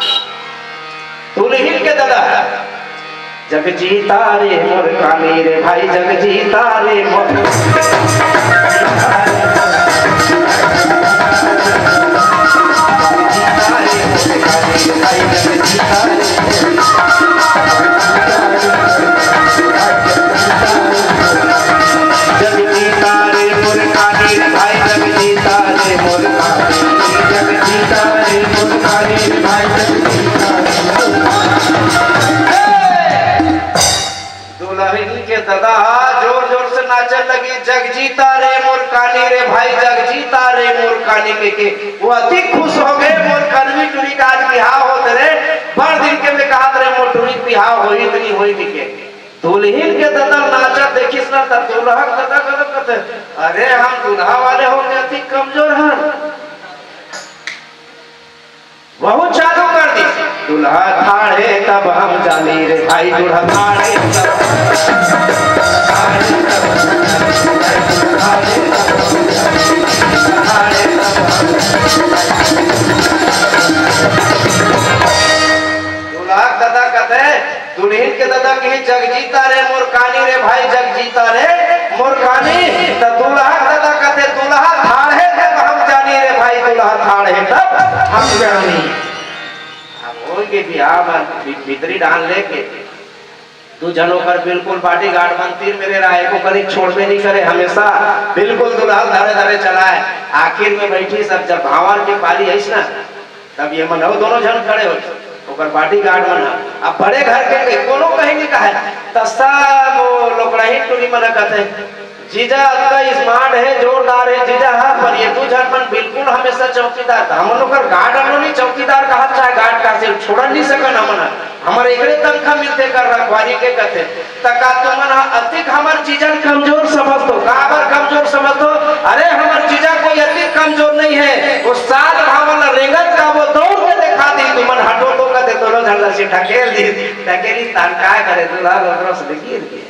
दुल्हिन के ददा, जग जीता रे मोर कानी रे भाई, जग जीता रे मोर। जग जीता रे मोर कानी रे भाई, जग जीता रे मोर कानी, जग जीता रे मोर कानी रे भाई, जग जीता रे मोर कानी। दुल्हिन के ददा ह जोर जोर से नाचे लगिस, "जग जीता रे मोर कानी रे भाई, जग जीता रे मोर कानी," कहिके। वो अतिक खुश होगे, "मोर कनवी टूरी के आज बिहाव होत रे, बड़ दिन के मैं कहत रहेंव मोर टूरी के बिहाव होही त नइ होही," कहिके। दुल्हिन के ददा नाचत देखिस ना, त दूल्हा के ददा घलो कथे, "अरे, हम दूल्हा वाले होके अतिक कमजोर हन।" वहू चालू कर दिस, "दूल्हा ठाढ़े तब हम जानी रे भाई, दूल्हा ठाढ़े तब, ठाढ़े तब, ठाढ़े तब।" दूल्हा के ददा कथे, दुल्हिन के ददा कही, "जग जीता रे मोर कानी रे भाई, जग जीता रे मोर कानी।" त दूल्हा ददा कथे, "दूल्हा ठाढ़े तब हम जानी रे भाई, दूल्हा ठाढ़े तब हम जानी।" अब होइगे बिहाव म भि-, भीतरी डाल लेके दू झन ओकर बिल्कुल bodyguard मन तीर मेरे रहा, एको कनी छोड़बे नहीं करे, हमेशा बिल्कुल दूल्हा धरे धरे चलाए। आखिर में बैठी सब, जब भांवर के पारी आइस ना, तब ये मन अउ दोनों झन खड़े होइस, ओकर bodyguard मन ह। अब बड़े घर के कहीं कोनो कहीं नहीं कहे, त सब वो लोकड़ही टूरी मन कथे, "जीजा अतका smart हे, जोरदार हे जीजा ह, पर ये दू झन मन बिल्कुल हमेशा चौकीदार।" त हमन ओकर guard हलो नहीं, चौकीदार कहा चाहे guard कहा, सिर्फ छोड़न नहीं सकन हमन ह। हमर एकरे तनखा मिलथे कर रखवारी के कथे। त का तुमन ह अतिक हमर जीजन कमजोर समझथो? काबर कमजोर समझथो? अरे हमर जीजा कोई अतिक कमजोर नहीं हे। वो सात भांवर ला रेंगत का वो दौड़ के देखा दी, तुमन हटो तो कथे दोनों झन ला से ढकेल दी। ढकेली तान काय करे, दूल्हा लोग से गिर गे।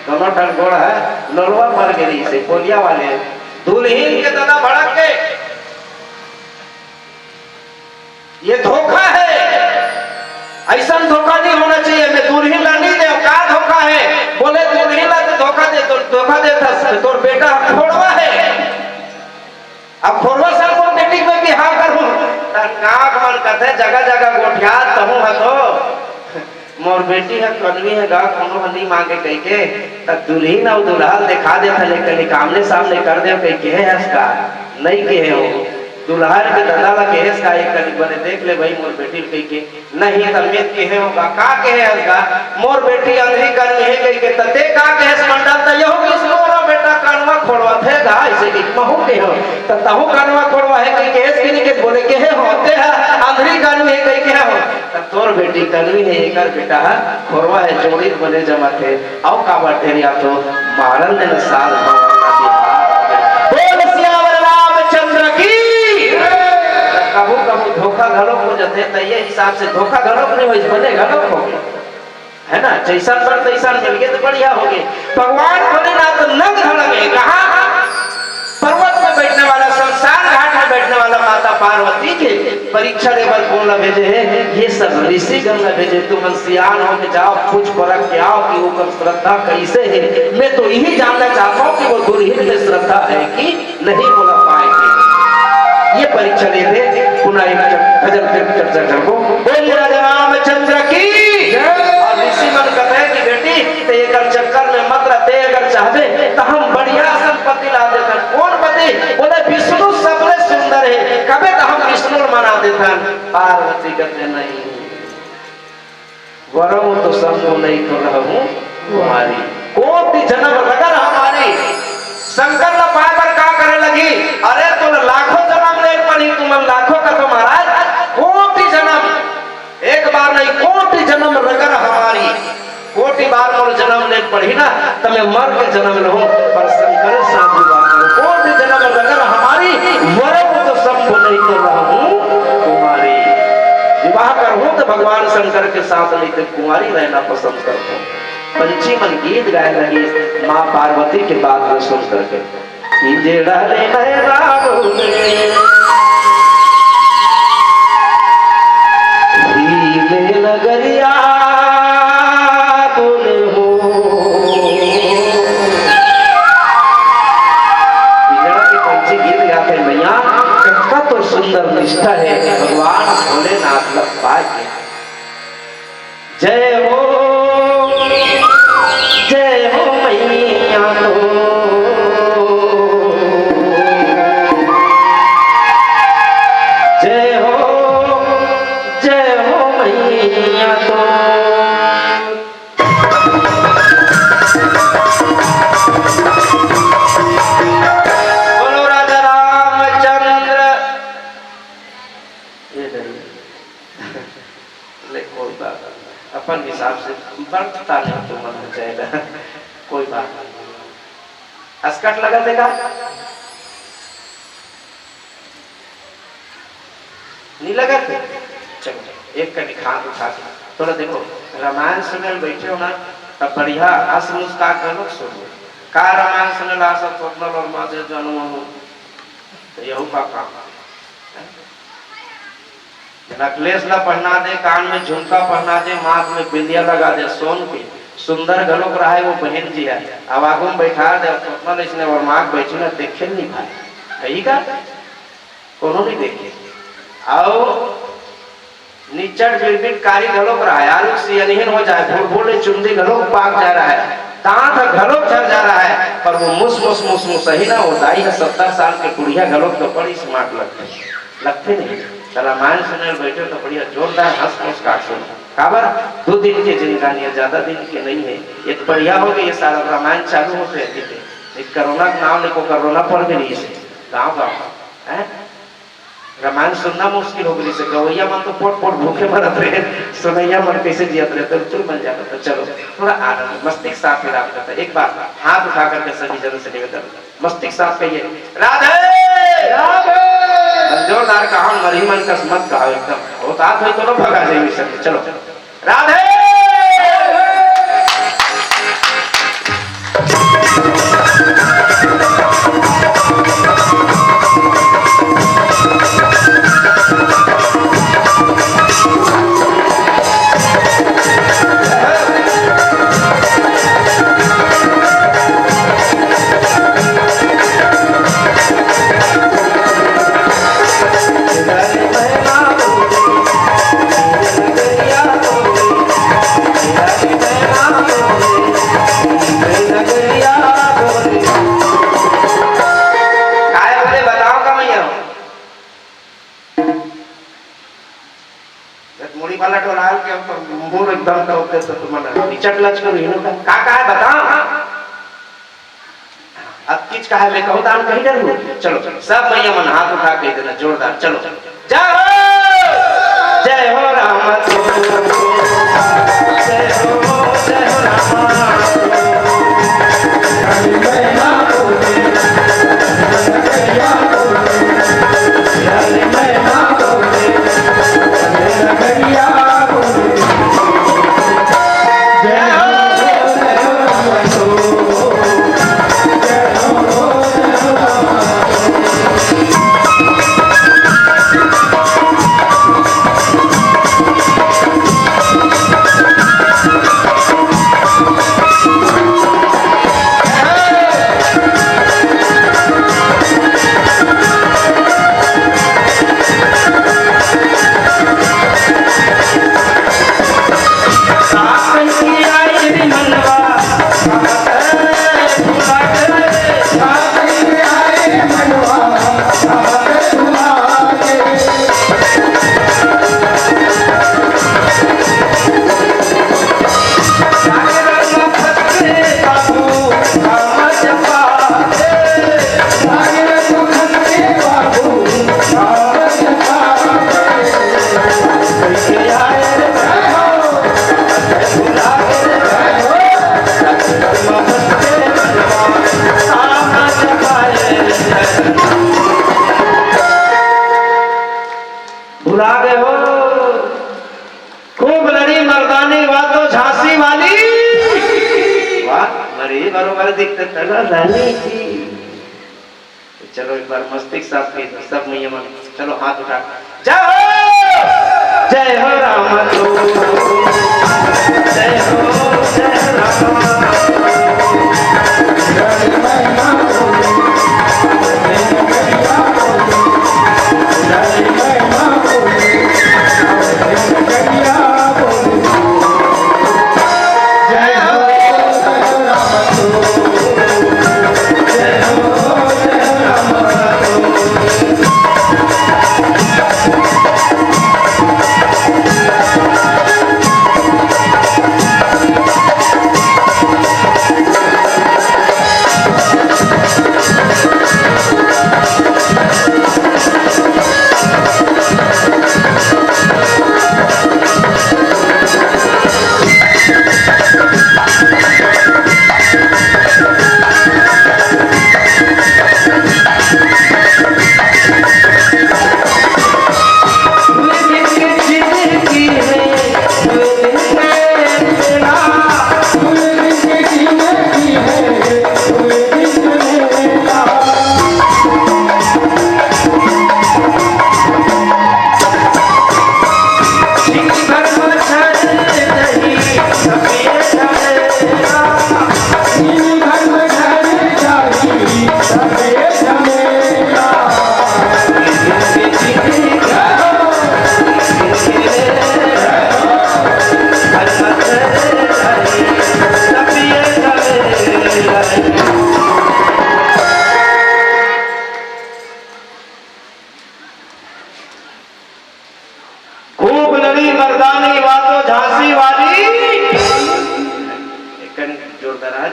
दोनों ठन गोड़ ह लोलवा मर गे रहिसे, पोलिया वाले। दुल्हिन के ददा भड़क के ये धोखा हे, अइसन धोखा नहीं होना चाहिए। मैं दुल्हिन ला नहीं दे, का धोखा हे? बोले, "दुल्हिन ला तो धोखा दे, तो धोखा देथस, तोर बेटा ह खोड़वा हे।" अब खोड़वा संग मोर बेटी के बिहाव करहूं, त कांख मन कथे जगह जगह गोठियात तहूं ह तो। मोर बेटी ह कनवी हे गा, कोनो ह नइ मांगे कहिके, त दुल्हिन अउ दूल्हा ल देखा देथन, एक कनिक आमने सामने कर देव कहिके, कहे हस का? नइ कहे हो। दूल्हा के ददा ल कहेस का, एक कनिक बने देख ले भई मोर बेटी ल कहिके? नहीं, त में त कहे हो गा, का कहे हस गा? मोर बेटी अंधरी कनवी हे कहिके, त ते का कहेस मंडल, त यहू किस मोरो बेटा कनवा खोड़वा थे गा, अइसे कहिके महू कहे हो। त तहू कनवा खोड़वा हे कहिके कहेस कि नहीं कहेस? बोले, कहे हो, ते ह अंधरी कनवी हे कहिके हो। त तोर बेटी कनवी हे, एकर बेटा ह खोरवा हे, जोड़ी बने जमत हे। अउ काबर ढेरियाथो, मारन ने न साल भंवर ना बिहाव। बोल सियावर रामचंद्र की। कभू कभू धोखा घलोक हो जथे, त ये हिसाब से धोखा घलोक नहीं होइस, बने घलोक होगे। है ना, जइसन बर तइसन मिलगे त बढ़िया होगे। भगवान भोलेनाथ नंग धड़ंग हे, कहा? पर्वत में बैठने वाला, शमशान घाट में बैठने वाला माता पार्वती के परीक्षा ले बर कोन ला भेजे हे? ये सब ऋषि गण ला भेजे। तुमन सियान होके जाव, पूछ परख के आव कि ओकर श्रद्धा कइसे हे। मैं तो यही जानना चाहता हूँ कि वो दुल्हिन में श्रद्धा है कि नहीं, बोला पाएंगे। ये परीक्षा लेथे, पुनः एक चर-, भजन फिर चर्चा करबो। बोलिए राजा रामचंद्र की। जय। अउ ऋषि मन कथे कि बेटी, ते एकर चक्कर में मत रह, ते अगर चाहबे त हम बढ़िया असन पति ला देथन। कोन पति? बोले, विष्णु सबले सुंदर हे, कबे त हम विष्णु ल मना देथन। पार्वती कथे, नहीं, वरहूं तो शंभु नहीं तो रहूं कुंवारी। कोटि जन्म रगर हमारी। शंकर ला पाए बर का करे लगही? अरे तोला लाखों जन्म ले पड़ही, तुमन लाखों कथो महाराज, कोटि जन्म, एक बार नहीं, कोटि जन्म रगर हमारी। कोटि बार मोर जन्म ले पड़ही ना, त मैं मर के जन्म लहूं, पर शंकर साथ विवाह करूं। कोटि जन्म रगर हमारी, वरहूं तो शंभु नहीं तो रहूं कुंवारी। विवाह करहूं त भगवान शंकर के साथ, नहीं तो कुंवारी रहना पसंद करहूं। पंछी मन गीत गाए लगिस माँ पार्वती के बात ल सुन करके। इंजेड़ा ले नैना बोले, हिले नगरिया बोले हो। इंजेड़ा के पंछी गीत गाथे, मैया, कतका तो सुंदर निष्ठा हे, भगवान भोलेनाथ ल पाए के। जय हो, जय हो मैया तो। जय हो, जय हो मैया तो। बोलो राजा रामचंद्र। ये नहीं। ले, कोई बात नहीं, अपन हिसाब से बढ़ता नहीं तो मन हो जाएगा। कोई बात नहीं। असकट लगा देगा, नहीं लगा थे? चलो, एक कनिक हाथ उठा के थोड़ा देखो, रामायण सुने ल बैठे हो ना, तब बढ़िया हंस मुस्का के लोग सुनो। का रामायण सुने ला सब थोपना और माजे जानू मानू, तो यहू का काम। नेकलेस ला पहना दे, कान में झुमका पहना दे, माथ में बिंदिया लगा दे सोन के, सुंदर घलोक रहे वो बहन जी है, अब आगू में बैठा दे, अब तो अपना इसने और माँ के बैठी ना देखे नहीं भाई, कही का कोनो नहीं देखे। आओ निचट बिरबिट कारी घलोक रहे, आलू सियनहीन हो जाए, भूर भूर ले चुंदी घलोक पाक जा रहा है, दांत घलोक झर जा रहा है, पर वो मुस मुस मुस मुस ही ना, वो दाई है सत्तर साल के बुढ़िया घलोक तो बड़ी स्मार्ट लगती है। लगथे नहीं। त रामायण सुने ल बैठे त बढ़िया जोरदार हंस मुस्कान सुनो। काबर? दू दिन के जिनगानी हे, ज्यादा दिन के नहीं है। एक बढ़िया हो गई ये सारा रामायण चालू होते हैं, ठीक है? एक कोरोना के नाम ले को कोरोना पर भी नहीं से गांव गांव, हैं? रामायण सुनना मुश्किल हो गई से गवैया मन तो पोट पोट भूखे मरत रहे, सुनैया मन कैसे जियत रहे, तो चुल बन जाता। तो चलो थोड़ा आनंद मस्ती के साथ विराम करता है। एक बार हाथ उठा करके सभी जन से निवेदन, मस्ती के साथ कहिए, राधे। राधे। जोरदार कहा, मरही मन कस मत कहा, एकदम होता तो दोनों भगा जाएंगे सब। चलो, राधे। काय बोले बताओ का भैया? जब मुड़ी वाला डोलाल के हम तो मुंह एकदम करते तो तुम निचट लच करो, इन्हों का का का है बताओ। अब किच का है मैं कहूँ दान कहीं डर हूँ। चलो सब भैया मन हाथ उठा के देना जोरदार। चलो, जय हो, जय हो राम। जय हो, जय हो राम। भुला गए हो। खूब लड़ी मर्दानी, वाह तो झांसी वाली। वाह, मरी बरोबर दिखते तना रानी की। तो चलो एक बार मस्ती के साथ भी सब मैया मन, चलो हाथ उठा। जय हो, जय हो राम। जय हो, जय हो राम।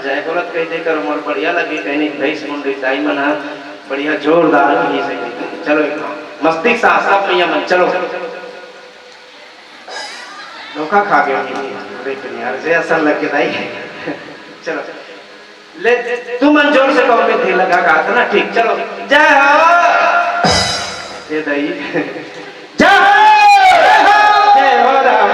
जय बोलत कहि दे कर मोर बढ़िया लगे, कहीं भैंस मुंडी दाई मन ह बढ़िया जोरदार कही से। चलो एक बार मस्ती से सब भैया मन चलो। धोखा खा गया। अरे यार, जय असन लग के दाई। चलो। ले, तुमन जोर से कहो, मैं धीर लगा गात ना, ठीक, चलो। जय हो। जय दाई। जय हो। जय हो राम।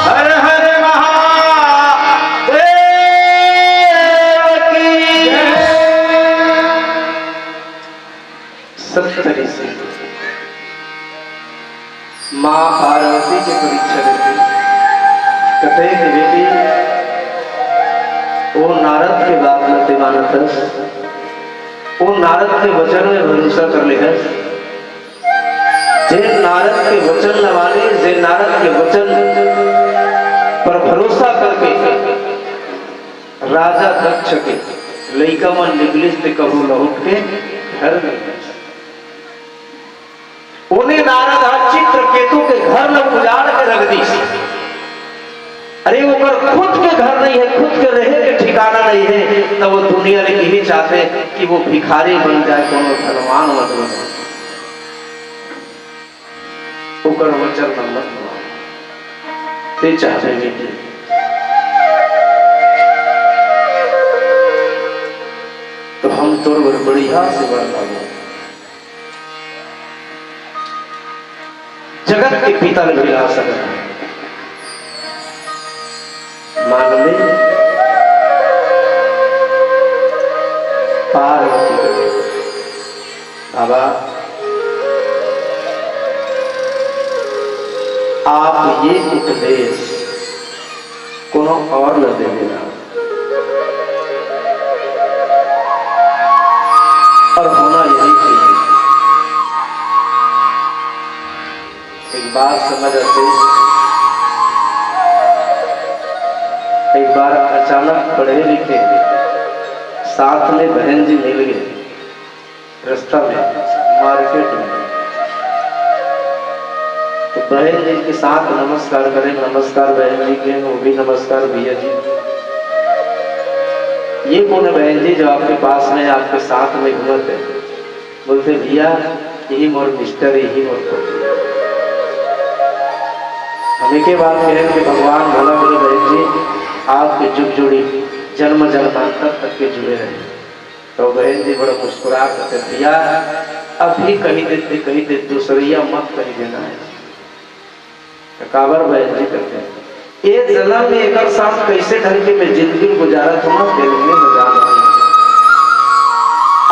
हर हर महादेव की। सप्त ऋषि माँ पार्वती के परीक्षा लेथे। कथे कि बेटी, ओ नारद के बात ल ते मानत हस, ओ नारद के वचन में भरोसा कर ले हस। जे नारद के वचन ल माने, जे नारद के वचन पर भरोसा करके राजा दक्ष के लइका मन निकलिस ते कहूँ लहुट के घर नइ आइस। ओने नारद ह चित्रकेतु के घर ल उजाड़ के रख दिस। अरे, ओकर खुद के घर नइ हे, खुद के रहे के ठिकाना नइ हे, त ओ दुनिया ले इही चाहथे कि ओ भिखारी बन जाए, कोनो धनवान मत बन जाए। ओकर वचन ल मत मान। ते चाहबे बेटी, तो हम तोर बर बढ़िया से वर लाबो। जगत के पिता ल भुला सकत हे। मांगले पार्वती कथे, बाबा, आप ये उपदेश कोनो और ल दे देना। और होना यही चाहिए। एक बात समझ आते, एक बार अचानक पढ़े लिखे साथ में बहन जी मिल गए रास्ता में, मार्केट में। तो बहन जी के साथ नमस्कार करें, नमस्कार बहन जी के, वो भी नमस्कार भैया जी। ये कौन है बहन जी जो आपके पास में, आपके साथ में घूमत है? बोलते, भैया, यही मोर मिस्टर, यही मोर पति। हम एक ही बात कहें कि भगवान भला करे बहन जी, आपके जुग जोड़ी जन्म जन्मांतर तक के जुड़े रहे। तो बहन जी बड़ा मुस्कुरा करके, भैया, अभी कही देते, कही दे, दूसरैया मत कही देना है। तो काबर बहन जी करते हैं, ए जन्म में एकर साथ कैसे ढंग के मैं जिंदगी गुजारत हूँ ना, दिल में न जान।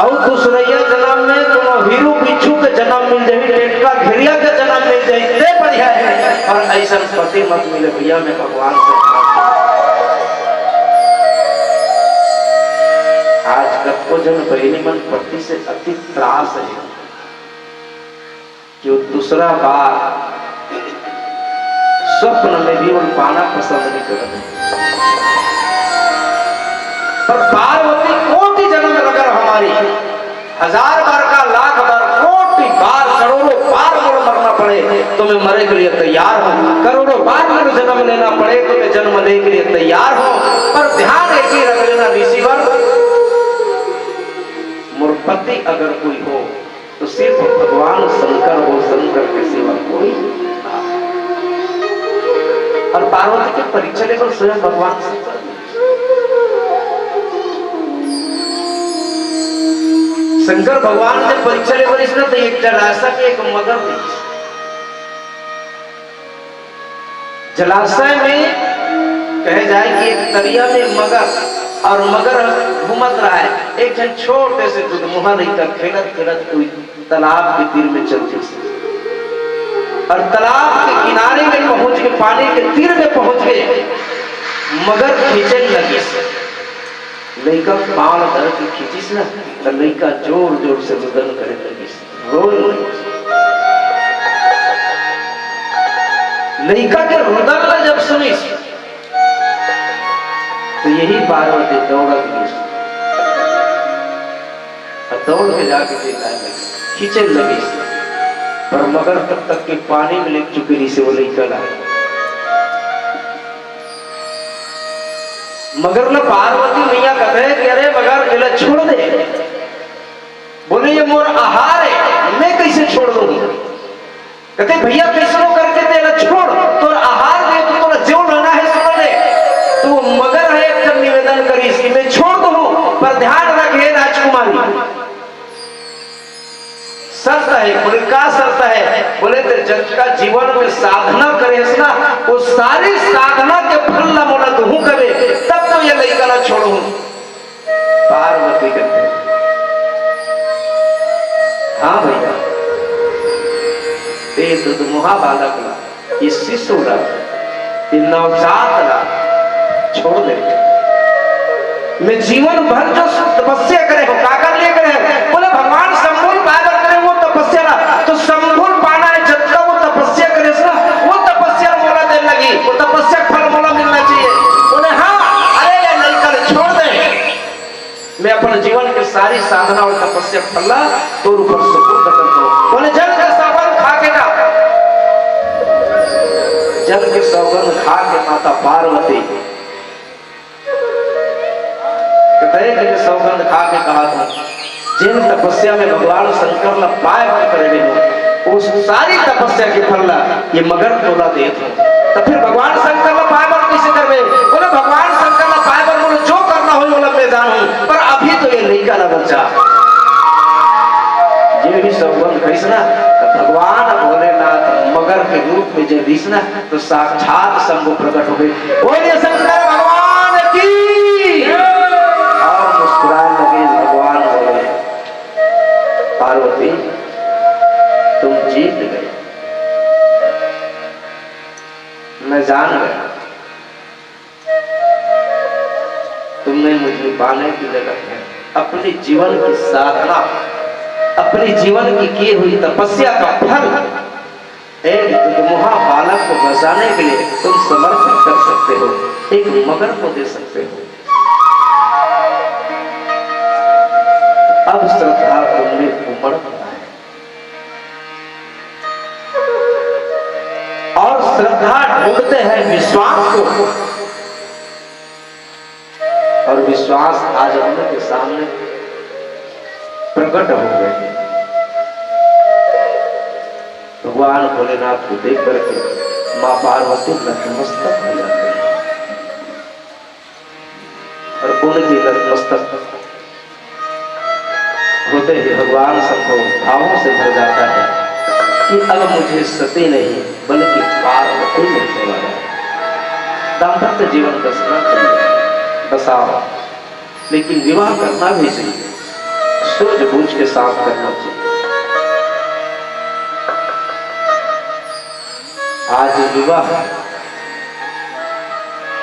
और दूसरैया जन्म में कोनो हीरू बिच्छू के जन्म मिल जाही, टेटका घेरिया के जन्म मिल जाही, ते बढ़िया है। और ऐसा पति मत मिले भैया, मैं भगवान से आज कतको जन बहिनी मन पति से अति त्रास है कि वो दूसरा बार स्वप्न में भी वो पाना पसंद नहीं करते। पर पार्वती कोटि जन्म अगर हमारी हजार बार का, लाख बार, कोटि बार, करोड़ों बार मोर मरना पड़े तो मैं मरे के लिए तैयार हूँ। करोड़ों बार मोर जन्म लेना पड़े तो मैं जन्म लेने के लिए तैयार हूँ। पर ध्यान एक ही रख लेना ऋषिवर, मोर पति अगर कोई हो तो सिर्फ भगवान शंकर हो, शंकर के सिवा कोई ना। और पार्वती के परीक्षा लेकर स्वयं भगवान शंकर। शंकर भगवान जब परीक्षा लेबर इसने तो एक जलाशय में एक मगर मिली। जलाशय में कहे जाए कि एक तरिया में मगर और मगर घूमत रहा है। एक जन छोटे से दुधमुहा लइका खेलत खेलत कोई तालाब के तीर में चल गइस और तालाब के किनारे में पहुंच के, पानी के तीर में पहुंच के मगर खींचे लगिस। लइका पाँव धर के खींचिस ना, त लइका जोर जोर से रुदन करे लगिस, रोए लगिस। लइका के रुदन ला जब सुनिस, तो यही पार्वती दौड़त गिस। और दौड़ के जाके देखा है, खींचे लगिस, पर मगर तब तक के पानी में ले चुके रहिस वो लइका ला। मगर न पार्वती मैया कहते हैं कि अरे मगर एला छोड़ दे, बोले ये मोर आहार है, मैं कैसे छोड़ दूँ? कहते भैया कैसनो करके तेला छोड़, तोर आहार दे तो तोला जेव लाना है सुना ले। तो वो मगर है एक ठन निवेदन करिस कि मैं छोड़ तो हूँ, पर ध्यान रख हे राजकुमारी, शर्त है। बोले का शर्त है? बोले ते जतका जीवन में साधना करेस ना, वो सारी साधना के फल ला मोला दूहूं कबे, तब तो ये लइका ला छोड़हूं। पार्वती कहते, हाँ भैया, ते दुधमुहा बालक ला, ये शिशु ला, ये नवजात ला छोड़ दे। मैं जीवन भर जो तपस्या करे हो, काकर लिए करे हो? बोले भगवान शंभुल पाए बर करे वो तपस्या ला, तो शंभुल पाना है, जतका वो तपस्या करे ना, वो तपस्या मोला दे लगी, वो तपस्या फल मोला मिलना चाहिए। बोले हाँ, अरे ये लइका छोड़ दे। मैं अपन जीवन के सारी साधना और तपस्या फल ला तोर ऊपर सुपुर्द कर दो। बोले जल के सौगंध खा के का, जल के सौगंध खा के माता पार्वती कहे के सौगंध खा के कहा था, जिन तपस्या में भगवान शंकर ला पाए बर करे हो, उस सारी तपस्या के फल ला ये मगर तोला देत हो। तो फिर भगवान शंकर ला पाए बर कैसे करबे? बोले भगवान शंकर ला पाए बर बोले जो करना हो बोला मैं जानू, पर अभी तो ये लइका ला बचा। ये भी सौगंध कहिस ना, तो भगवान भोलेनाथ मगर के रूप में जे दिस ना, तो साक्षात शंभु प्रकट हो गए। बोलिए शंकर भगवान की। और मुस्कुराने लगे। भगवान बोले, पार्वती, तुम जीत गए, मैं जान गया। तुमने मुझे पाने की जगह है, अपने जीवन की साधना, अपने जीवन की की हुई तपस्या का फल एक दुधमुहा बालक को बचाने के लिए तुम समर्पित कर सकते हो, एक मगर को दे सकते हो। अब श्रद्धा तुम में उमड़ पड़ा है। और श्रद्धा ढूंढते हैं विश्वास को, और विश्वास आज हम लोग के सामने प्रकट हो गए। भगवान भोलेनाथ को देख करके माँ पार्वती नतमस्तक हो जाती है। और उनकी नतमस्तक होते ही भगवान शंभु भावों से भर जाता है कि अब मुझे सती नहीं, बल्कि पार्वती मिलने वाला है। दाम्पत्य जीवन बसना चाहिए, बसाओ, लेकिन विवाह करना भी चाहिए, सूझबूझ के साथ करना चाहिए। आज विवाह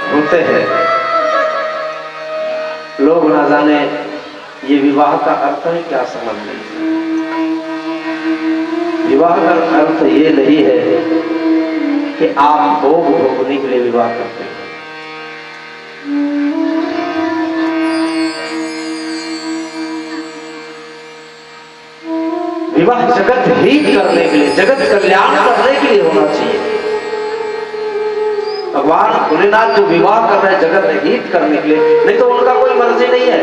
होते हैं, लोग ना जाने ये विवाह का अर्थ है क्या समझ लेते हैं। विवाह का अर्थ ये नहीं है कि आप भोग भोगने के लिए विवाह करते हैं। विवाह जगत हित करने के लिए, जगत कल्याण करने के लिए होना चाहिए। भगवान भोलेनाथ जो विवाह कर रहे हैं जगत हित करने के लिए, नहीं तो उनका कोई मर्जी नहीं है।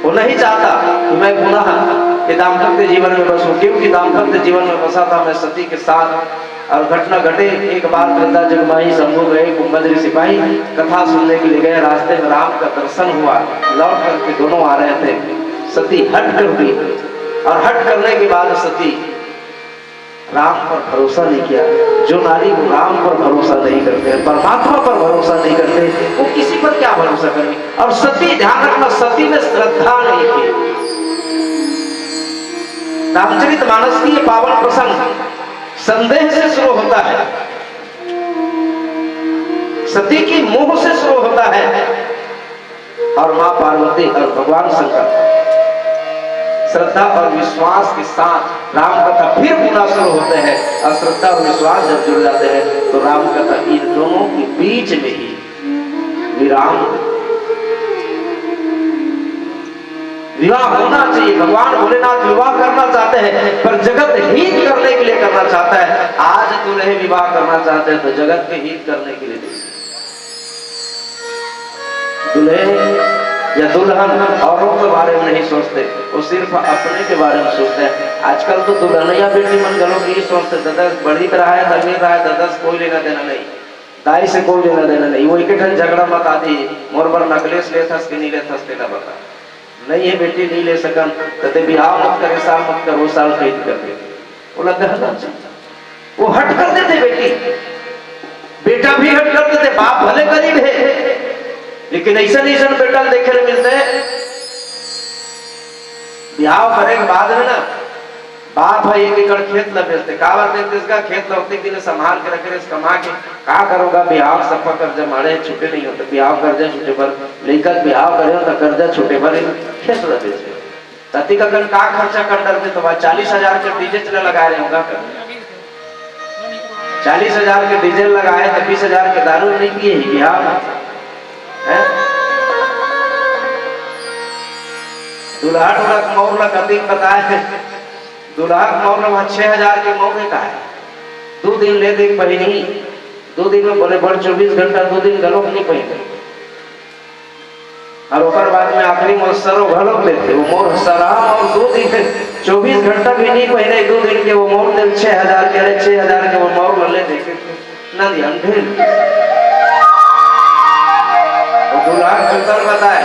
वो नहीं चाहता कि मैं पुनः ये दाम्पत्य जीवन में बसूं, क्योंकि दाम्पत्य जीवन में बसा था मैं सती के साथ। और घटना घटे, एक बार वृंदा जगमाही शंभु गए, कुंभज ऋषि पाई, कथा सुनने के लिए गए, रास्ते में राम का दर्शन हुआ, लौट करके दोनों आ रहे थे, सती हट कर दी। और हट करने के बाद सती राम पर भरोसा नहीं किया। जो नारी को राम पर भरोसा नहीं करते हैं, परमात्मा पर भरोसा नहीं करते, वो किसी पर क्या भरोसा करेंगे? और सती, ध्यान रखना, सती में श्रद्धा नहीं थी। रामचरित मानस की ये पावन प्रसंग संदेह से शुरू होता है, सती की मोह से शुरू होता है। और माँ पार्वती और भगवान शंकर श्रद्धा और विश्वास के साथ राम कथा फिर पुनः शुरू होते हैं। और श्रद्धा और विश्वास जब जुड़ जाते हैं तो राम कथा इन दोनों के बीच में ही विराम। विवाह होना चाहिए। भगवान भोलेनाथ विवाह करना चाहते हैं, पर जगत हित करने के लिए करना चाहता है। आज दूल्हे विवाह करना चाहते हैं तो जगत के हित करने के लिए नहीं। दूल्हे या दुल्हन औरों के बारे में नहीं सोचते, वो सिर्फ अपने के बारे में सोचते हैं। आजकल तो दुल्हनिया बेटी मन घलो नहीं सोचते, दादा बड़ी रहा है, अमीर रहा है, दादा से कोई लेना देना नहीं, दाई से कोई लेना देना नहीं। वो एक ठन झगड़ा मत आती, मोर बर नकलेस लेथस कि नहीं लेथस, तेला बता। नहीं है बेटी, नहीं ले सकन, त ते बिहाव मत करे, साल मत कर, वो साल कैद कर दे। वो लग गया ना, वो हट कर देते बेटी, बेटा भी हट कर देते, बाप भले गरीब है, लेकिन ऐसा नहीं, ऐसा बेटा देखे ले मिलते हैं। बिहाव करे के बाद में ना, बाप ह एक एकड़ खेत ल बेचते, काबर बेचते? इसका खेत ल ओतेक दिन संभाल के रखे रहे, कमा के का करोगा? बिहाव सफा कर्जा मारे, छूटे नहीं होते, बिहाव कर्जा छूटे बर, लइका के बिहाव करे हो त कर्जा छूटे बर खेत ल बेचे। ततिक अकन का खर्चा कर डरते? तो भाई चालीस हजार के डीजे चला लगाए रहे होगा कर, चालीस हजार के डीजे लगाए तो बीस हजार के दारू नहीं पिए ही बिहाव में, हैं? दुल्हा टुरा के मौर ला कतिक बताए, दुल्हा के मौर ला वहाँ छह हजार के मौर में का है, दो दिन ले दे पहिनी, दो दिन में बोले बड़ चौबीस घंटा, दो दिन गलो नहीं पहिने। और ओकर बाद में आखिरी में सरो घलो देते, वो मौर सरा और दो दिन, चौबीस घंटा भी नहीं पहिने, दो दिन के वो मौर दे, छह हजार के, अरे छह हजार के वो मौर ले देखे। ना ध्यान फिर। वो दुल्हा जूतल बताए,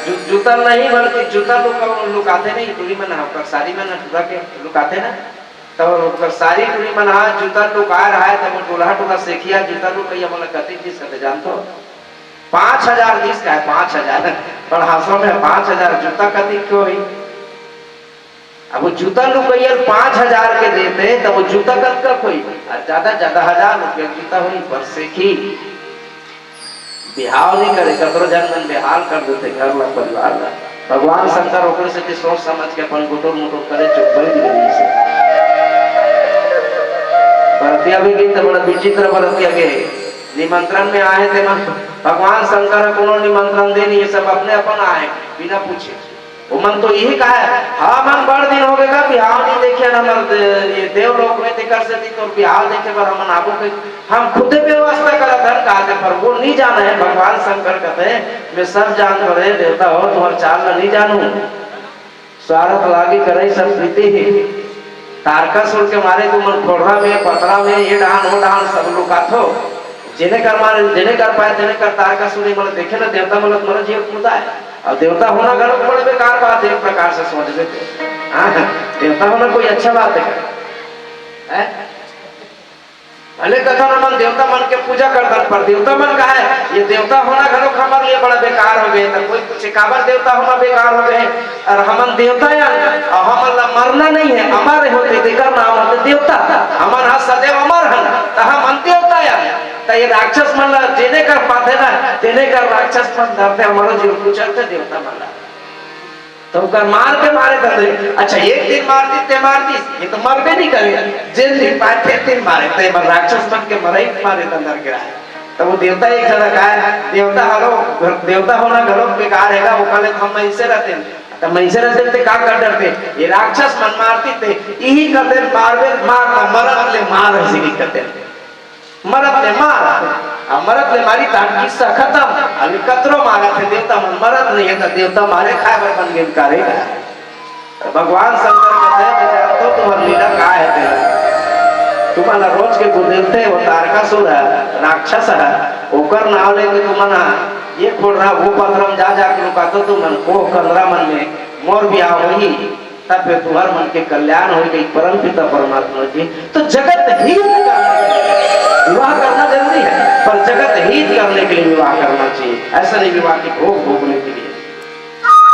जू-, जूतल नहीं, बल्कि जूतल लुका-, लुकाते नहीं, टूरी मन हा, ओकर सारी मन टूरा के लुकाते ना, तब ओकर सारी टूरी मन हा जूतल लुकाए रहा है, तब वो दुल्हा टूरा सेखिया जूतल लुकैया मन ला कतिक किस कहते जानतो? पाँच हजार दिस का है, पाँच हजार। पर हाँसो में पाँच हजार जूता कतिक के होही? अब वो जूता लुकइया ल पाँच हजार के देते, तब वो जूता कतका के होही? अउ ज्यादा, ज्यादा हजार रुपया जूता होही, पर सेखी बिहाव नइ करे, कतरो झन मन बेहाल कर देथे घर ला, परिवार ला। भगवान शंकर ओकरे सेती सोच समझ के अपन गुटुर मुटुर करे चुप बैठ गे रहिस हे। बरतिया भी गे त बड़ा विचित्र बरतिया गे हे। निमंत्रण में आए हे तेमा भगवान शंकर ह कोनो निमंत्रण दे नइ हे, सब अपने अपन आए बिना पूछे। ओमन तो इही कहे, "हमन बड़ दिन होगे गा बिहाव नइ देखे हन हमर दे-, ये देवलोक में, तेकर सेती तोर बिहाव देखे बर हमन आबो कहि, हम खुदे व्यवस्था करत हन," कहाथे, पर वो नइ जाने हे। भगवान शंकर कथे, "मैं सब जानथों रे देवता हो, तुम्हर चाल ला नइ जानूं। स्वार्थ लागी करई सब प्रीति ही।" तारकासुर के मारे तुमन खोड़रा में, पथरा में, ये डहान, वो डहान सब लुकाथो। जेने कर मारे, जेने कर पाए, तेने कर तारकासुर मन ल देखे ना, देवता मन ल तुमन जीव कुदाय। अउ देवता होना घलो बड़ बेकार बात हे, एक प्रकार से सोच लेते। हाँ, देवता होना कोई अच्छा बात हे? हैं? भले कथन हमन देवता मन के पूजा करथन, पर देवता मन कहे, ये देवता होना घलो हमर लिए बड़ा बेकार होगे। त कोई पूछे, "काबर देवता होना बेकार होगे?" अउ हमन देवता अन, अउ हमन ला मरना नइ हे, अमर होथे, तेकर नाम होथे देवता। हमन ह सदैव अमर हन, त हमन देवता अन। त ये राक्षस मन ला जेने कर पाथे ना, तेने कर राक्षस मन डरथे, हमरो जीव कुचलथे देवता मन ला। त ओकर मार के मारे धर दे। अच्छा, एक दिन मार दी, ते मार दी, ये तो मरबे नइ करे। जेन दिन पाए, तेन दिन मारे, त ये बर राक्षस मन के मरई के मारे अंदर गिरा हे। तब वो देवता एक जना का हे, देवता हलो, देवता होना घलो बेकार हे गा, वो कहले, "हम मइनसे रहते हैं।" त मइनसे रहते ते का कर डरते? ये राक्षस मन मारती ते, इही कहते, "मारबे, मार ना, मरत ले मार," ऐसे भी कहते हैं। मरत ले मार, अउ मरत ले मारी, तहान किस्सा खतम। अभी कतरो मारत हे, देवता मन मरत नइ हे, त देवता मारे खाए बर बन गे का रे। भगवान शंकर कहते हैं, "मैं जानथों तुम्हर लीला का हे तेला। तुमन रोज के गुदेलथे, वो तारकासुर हे, राक्षस हे, ओकर नाव लेके तुमन ह ये खोड़रा, वो पथरा म जा जाके लुकाथो तुमन, वो कंदरा मन में मोर बिहाव होही।" तब फिर तुम्हर मन के कल्याण होई गई परम पिता परमात्मा जी। तो जगत हित करने के लिए विवाह करना जरूरी है, पर जगत हित करने के लिए विवाह करना चाहिए, ऐसा नहीं विवाह की भोग भोगने के लिए।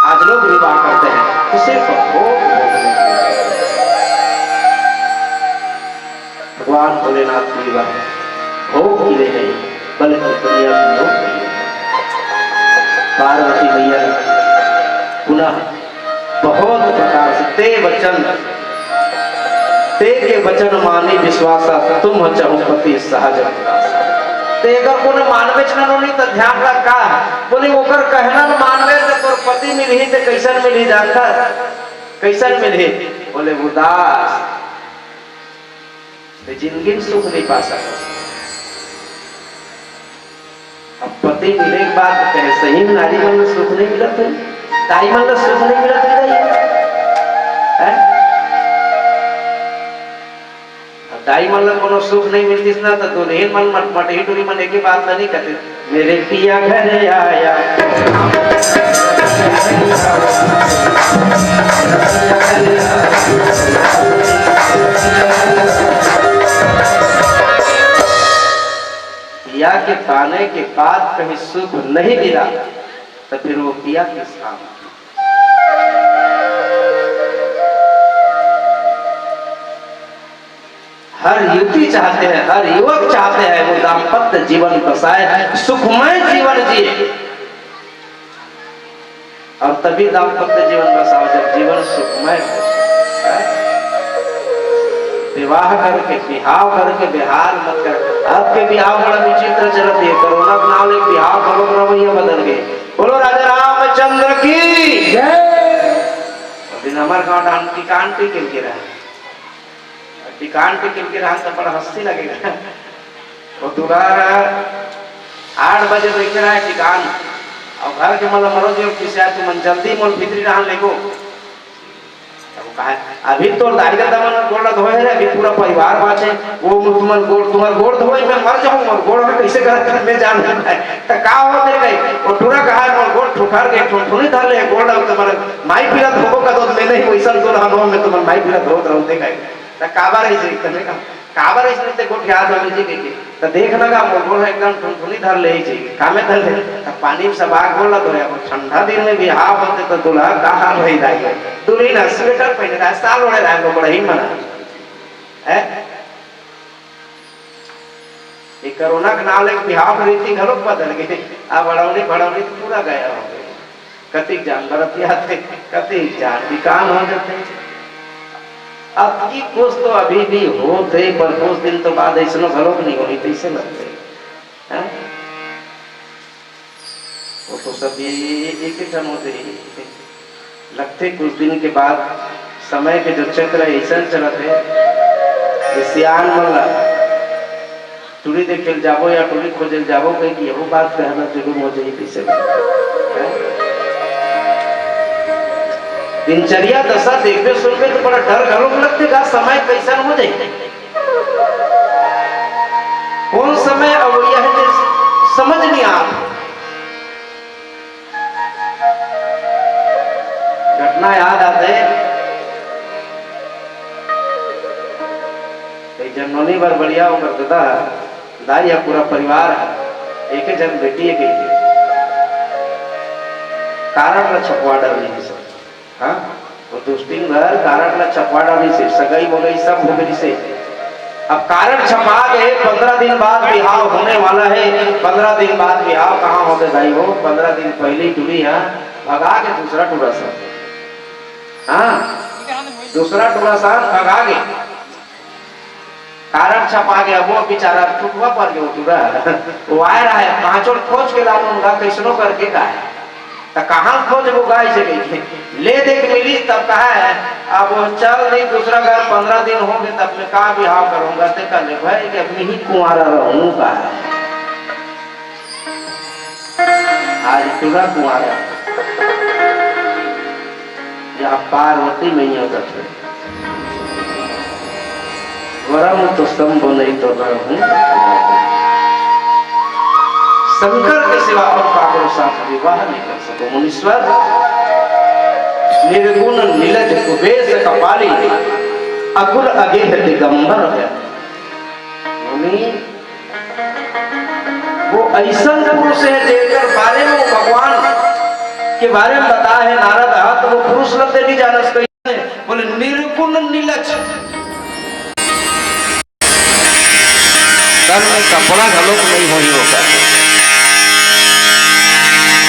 आज लोग विवाह करते हैं तो सिर्फ भोग भोगने के लिए। भगवान भोलेनाथ की विवाह भोग के लिए नहीं, बल्कि दुनिया की भोग के लिए। पार्वती मैया ने पुनः बहुत प्रकार से, "ते वचन, ते के वचन मानी विश्वासा, तुम्ह चहुपति सहज विकासा।" ते अगर कोनो मानवेच ननो नहीं तो ध्यान रख का, बोले, "ओकर कहना न मानबे तो तोर पति मिलही, ते कैसन मिलही जानता? कैसन मिलही?" बोले, "उदास।" ते जिंदगी में सुख नहीं पा सकत। अब पति मिले के बाद कहे, "सही में नारी मन ल सुख नहीं मिलत हे? दाई मन ल सुख नहीं मिलत हे दाई? हैं?" अब दाई मन ल कोनो सुख नहीं मिलतिस ना, त दुल्हिन मन मट-, मटही टुरी मन एके बात ल नहीं कहते, "मेरे पिया घर आया।" पिया के पाने के बाद कहीं सुख नहीं मिला, तो फिर वो पिया किस काम? हर युवती चाहते हैं, हर युवक चाहते हैं, वो दाम्पत्य जीवन बसाए, सुखमय जीवन जिए। और तभी दाम्पत्य जीवन बसाओ, जब जीवन सुखमय हो। विवाह करके, बिहाव करके बिहार मत कर। अब के बिहाव बड़ा विचित्र चलत हे, कोरोना के नाम ले बिहाव करो करो भैया बदल गए। बोलो राजा रामचंद्र की जय। अभी हमारे गाँव डांटी कांटी के लिए रहा। टिकान पे किनके रहन त बड़ा हंसी लगेगा। वो दूरा आठ बजे देखे रहा है टिकान, और घर के मतलब मरो जो किसे तुमन जल्दी मोल भीतरी रहन लेगो। तब वो कहा, "अभी तो दाई ददा मन गोड़ धोए रहे, अभी पूरा परिवार बाँचे, वो मु-, तुमन गोड़, तुम्हार गोड़ धोए, मैं मर जाऊँ, और गोड़ में कैसे गलत कर, मैं जान नहीं पाए।" तो का हो दे गए, वो टूरा कहा, "मोर गोड़ ठुकर गए, ठुनठुनी धर ले, गोड़ लग तुम्हारे माई पीरा धोबो का दो, मैं नहीं, वैसा तो रहन हो, मैं तुम्हारे माई पीरा धोत रहूँ," दे गए। त काबर अइसे कथे का? काबर अइसे ते गोठियात हवे जी कहिके? त देख लगा, मोर गोड़ ह एकदम ठुनठुनी धर ले ही जी, कामे धर ले। त पानी में सब आग बोला तो यार, ठंडा दिन में बिहाव होते तो दूल्हा का हाल रही जाए? दुल्ही ना स्वेटर पहने रहा, साल ओढ़े रहा, लोग बड़ा ही मना है। ये कोरोना के नाम लेके बिहाव के रीति घलो बदल गए। अब अड़ौली भड़ौली तो पूरा गया हो गए। कतिक जान बरतियाथे, कतिक जान विकान हो जाते। अब की कुछ तो अभी भी होते, पर कुछ दिन तो बाद ऐसनो घलो नहीं होई, तैसे लगते हैं। वो तो सब ये, ये एक ही ठन होते ही लगते। कुछ दिन के बाद समय के जो चक्र है, ऐसा चलत है कि सियान मन ला टुरी देखे ल जाबो या टुरी खोजे ल जाबो, कहे कि यहू बात कहना जुलूम हो जाई, कैसे? हैं? दिनचर्या दशा देखबे सुनबे तो बड़ा डर घलो लगते, का समय कैसन हो जाई, कौन समय अब यह जे समझ नहीं आ। घटना याद आते, एक जन नोनी बर बढ़िया ओकर ददा, दाई ह, पूरा परिवार ह, एक ही जन बेटी है, कही कारण ला छपवा डर नहीं सब। हाँ, वो दुष्टिन भर कारण ला छपवा डाली से, सगाई वगाई सब हो गई से। अब कारण छपा गए, पंद्रह दिन बाद बिहाव होने वाला है। पंद्रह दिन बाद बिहाव कहाँ होते भाई हो? पंद्रह दिन पहले ही टुरी है, भगा के दूसरा टुरा सब। हाँ, दूसरा टुरा सब भगा के। कारण छपा गया, वो बेचारा ठुकवा पर गयो टुरा। वो आए रहा है, पांचों खोज के लानूंगा, कैसनो करके का है। त कहाँ खोजबो गाय से लेके? ले दे के मिली तब कहा है, अब वो चल दी दूसरा घर, पंद्रह दिन हो गए, तब मैं का बिहाव करूंगा, ते कर ले भाई कि अब मैं ही कुंवारा रहूंगा। आज टुरा कुंवारा, या पार्वती मैया का थे। वरम तो शंभु नहीं तो रहूं। शंकर के सिवा और काकरो साथ विवाह नहीं कर सको मुनीश्वर। निर्गुण निलज कुबेश कपाली, अकुल अगेह दिगंबर है। मुनि, वो ऐसा पुरुष है जेकर बारे में वो भगवान के बारे में बता है नारद, हाँ, तो वो पुरुष लगते नहीं जाना उसको। बोले, निर्गुण निलज। तन में कपड़ा घलोक नहीं होई होता।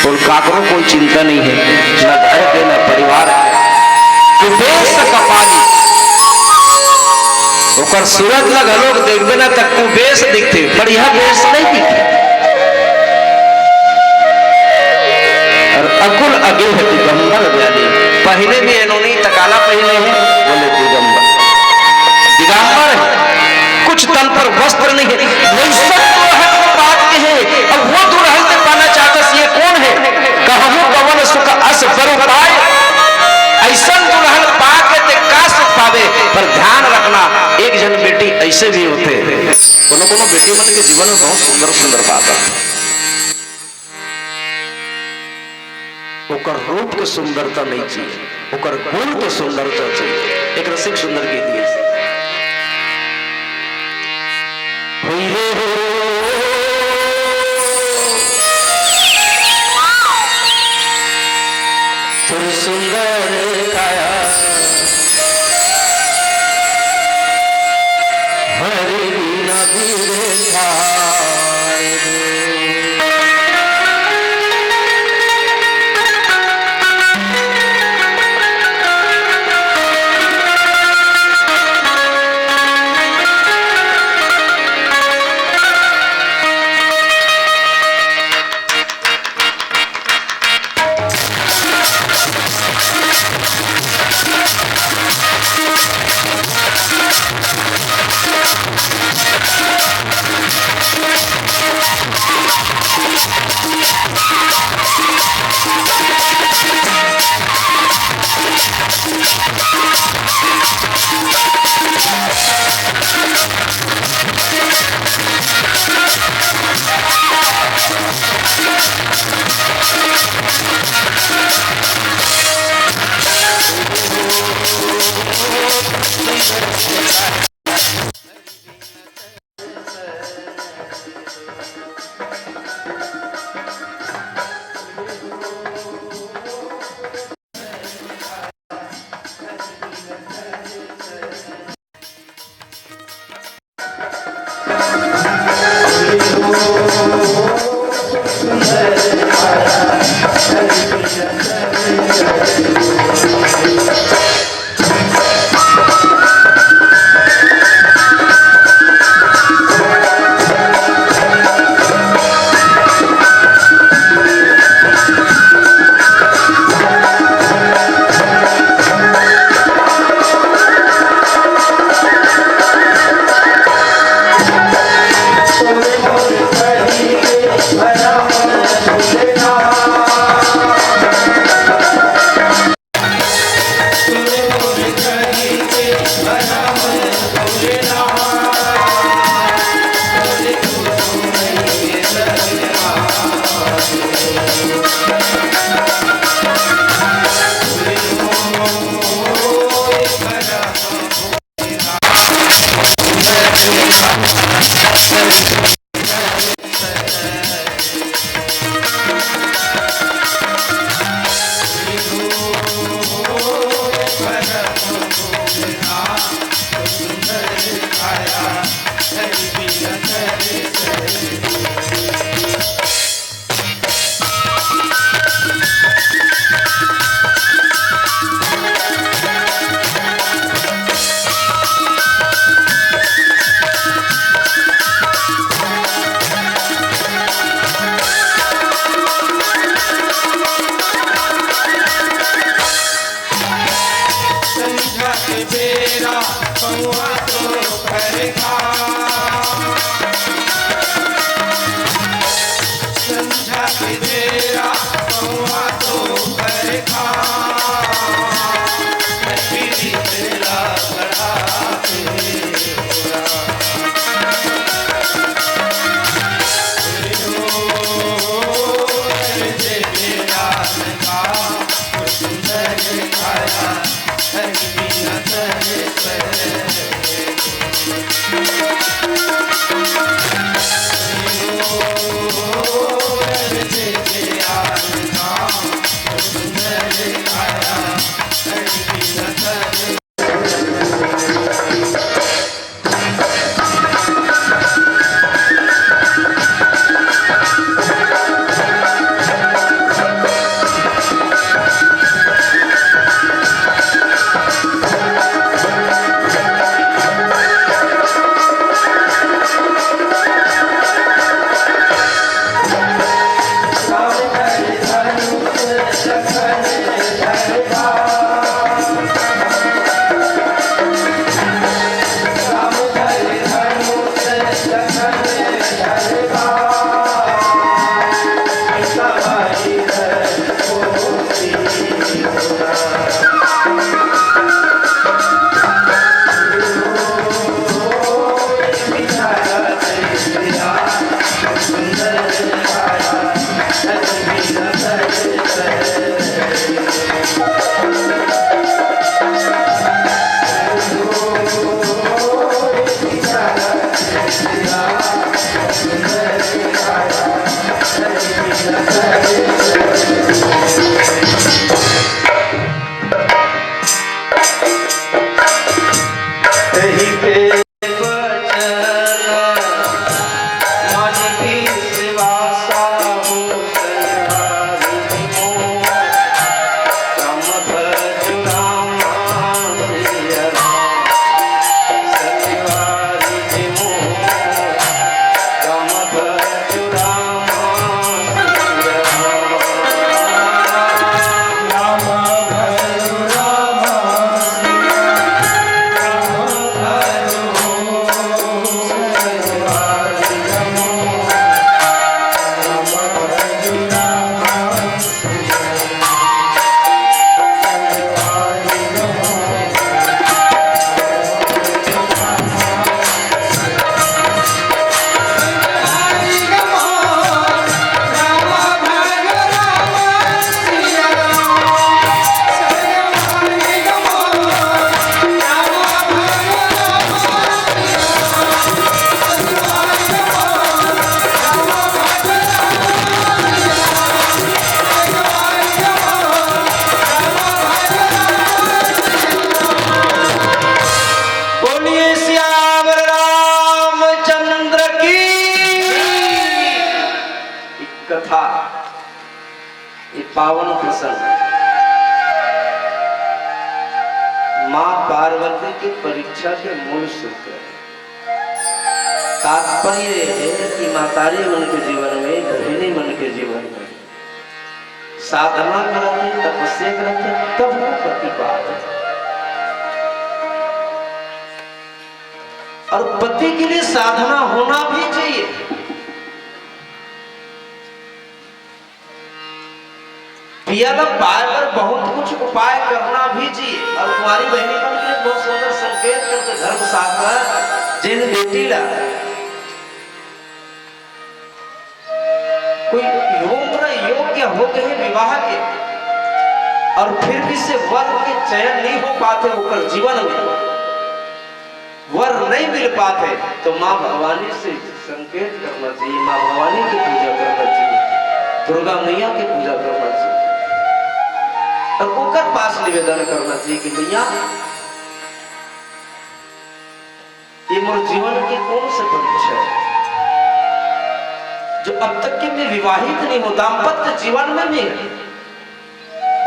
बोल, काकरो कोई चिंता नहीं है, न घर के, न परिवार के। कुबेश कपाली। ओकर सूरत ल घलोक देखबे ना, त कुबेश दिखथे, बढ़िया बेश नहीं दिखथे। और अकुल अगेह दिगंबर व्याली, पहने भी एनोनी त काला पहने है, बोले दिगंबर, दिगंबर है, कुछ तन पर वस्त्र नहीं है। वैसा दुल्हन को बात के है, अब वो दुल्हन के पाना चाहता, ये कौन है? कहूँ कवन सुख अस बर पाए, ऐसा दुल्हन पा के ते का सुख पावे। पर ध्यान रखना, एक जन बेटी ऐसे भी होते, कोनो कोनो बेटी मन के जीवन में बहुत सुंदर सुंदर बात है। ओकर रूप के सुंदरता नहीं चाहिए, ओकर गुण के सुंदरता चाहिए। एक रसिक सुंदर गीत ये। हुई रे हो, तुर सुंदर काया, हरि बिना बिरथा। संझा के बेरा पौआ तो खरखा, संझा के बेरा पौआ तो खरखा, पीरित ला बढ़ावे हो राम। बोलिए सियावर रामचंद्र की। एक कथा, ये पावन प्रसंग माँ पार्वती की परीक्षा के मूल सूत्र है। तात्पर्य ये है कि मातारी मन के जीवन में, बहिनी मन के जीवन में साधना करत हे, तपस्या करत हे, तब वो पति पात हे। और पति के लिए साधना होना भी चाहिए। पिया ला पाए बर बहुत कुछ उपाय करना भी चाहिए। और कुंवारी बहिनी मन के लिए बहुत सुंदर संकेत करथे धर्मशास्त्र, जेन बेटी ला कोई उम्र योग्य हो गए विवाह के और फिर भी से वर के चयन नहीं हो पाते, ओकर जीवन में वर नहीं मिल पाते, तो माँ भवानी से संकेत करना चाहिए, माँ भवानी की पूजा करना चाहिए, दुर्गा मैया की पूजा करना चाहिए और ओकर पास निवेदन करना चाहिए कि मैया, ये मोर जीवन की कौन सी परीक्षा है, जो अब तक के मैं विवाहित नहीं हूं, दाम्पत्य जीवन में भी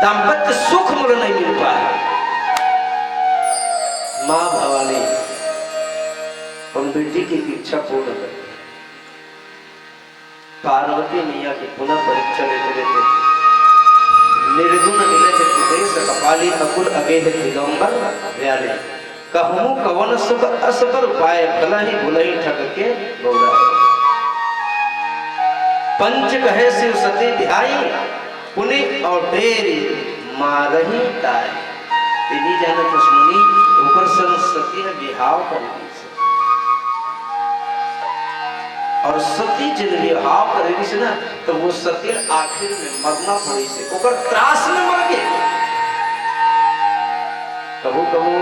दाम्पत्य सुख मोला नहीं मिल पाया। माँ भवानी, अपन बेटी की इच्छा पूर्ण कर। पार्वती मैया की पुनः परीक्षा लेते लेते, निर्गुण मिले थे कुबेश कपाली, अकुल अगेह दिगंबर व्याली। कहूँ कवन सुख असबर पाए, भलहि भुलहि ठग के गौरा। पंच कहे शिव सती बिहाई, पुनि और डेरी मारही ताई। तेनी जानत हस मुनि, ओकर संग सती ह बिहाव कर दी। और सती जन बिहाव करे रहिस ना, तो वो सती आखिर में मरना पड़िस, ओकर त्रास में मर गे। कभू कभू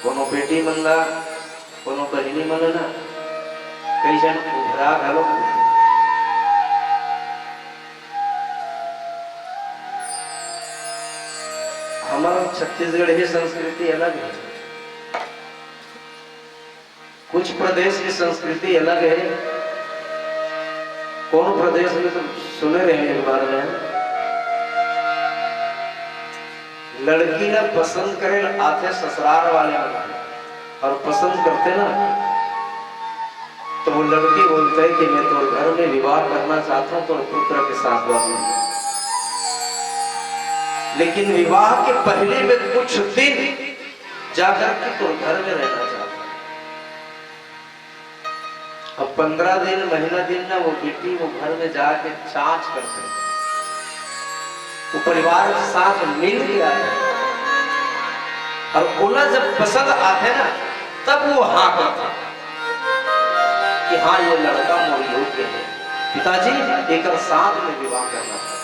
कोनो बेटी मन ला, कोनो बहिनी मन ला ना, कई झन उभरा घलो। हमर छत्तीसगढ़ी संस्कृति अलग है, कुछ प्रदेश की संस्कृति अलग है। कोनो प्रदेश में तो सुने रहे एक बार में, लड़की ला पसंद करे ला आथे ससुराल वाले मन और पसंद करते ना, तो वो लड़की बोलते है कि मैं तोर घर में विवाह करना चाहता हूँ, तोर पुत्र के साथ रहूँ। लेकिन विवाह के पहले मैं कुछ दिन जाकर के तोर घर में रहना चाहता हूँ। अब पंद्रह दिन, महीना दिन ना वो बेटी वो घर में जाके जांच करते, वो परिवार के साथ मिल के आते, और ओला जब पसंद आते ना, तब वो हाँ करते कि हाँ, ये लड़का मोर योग्य है, पिताजी एकर साथ में विवाह करना है।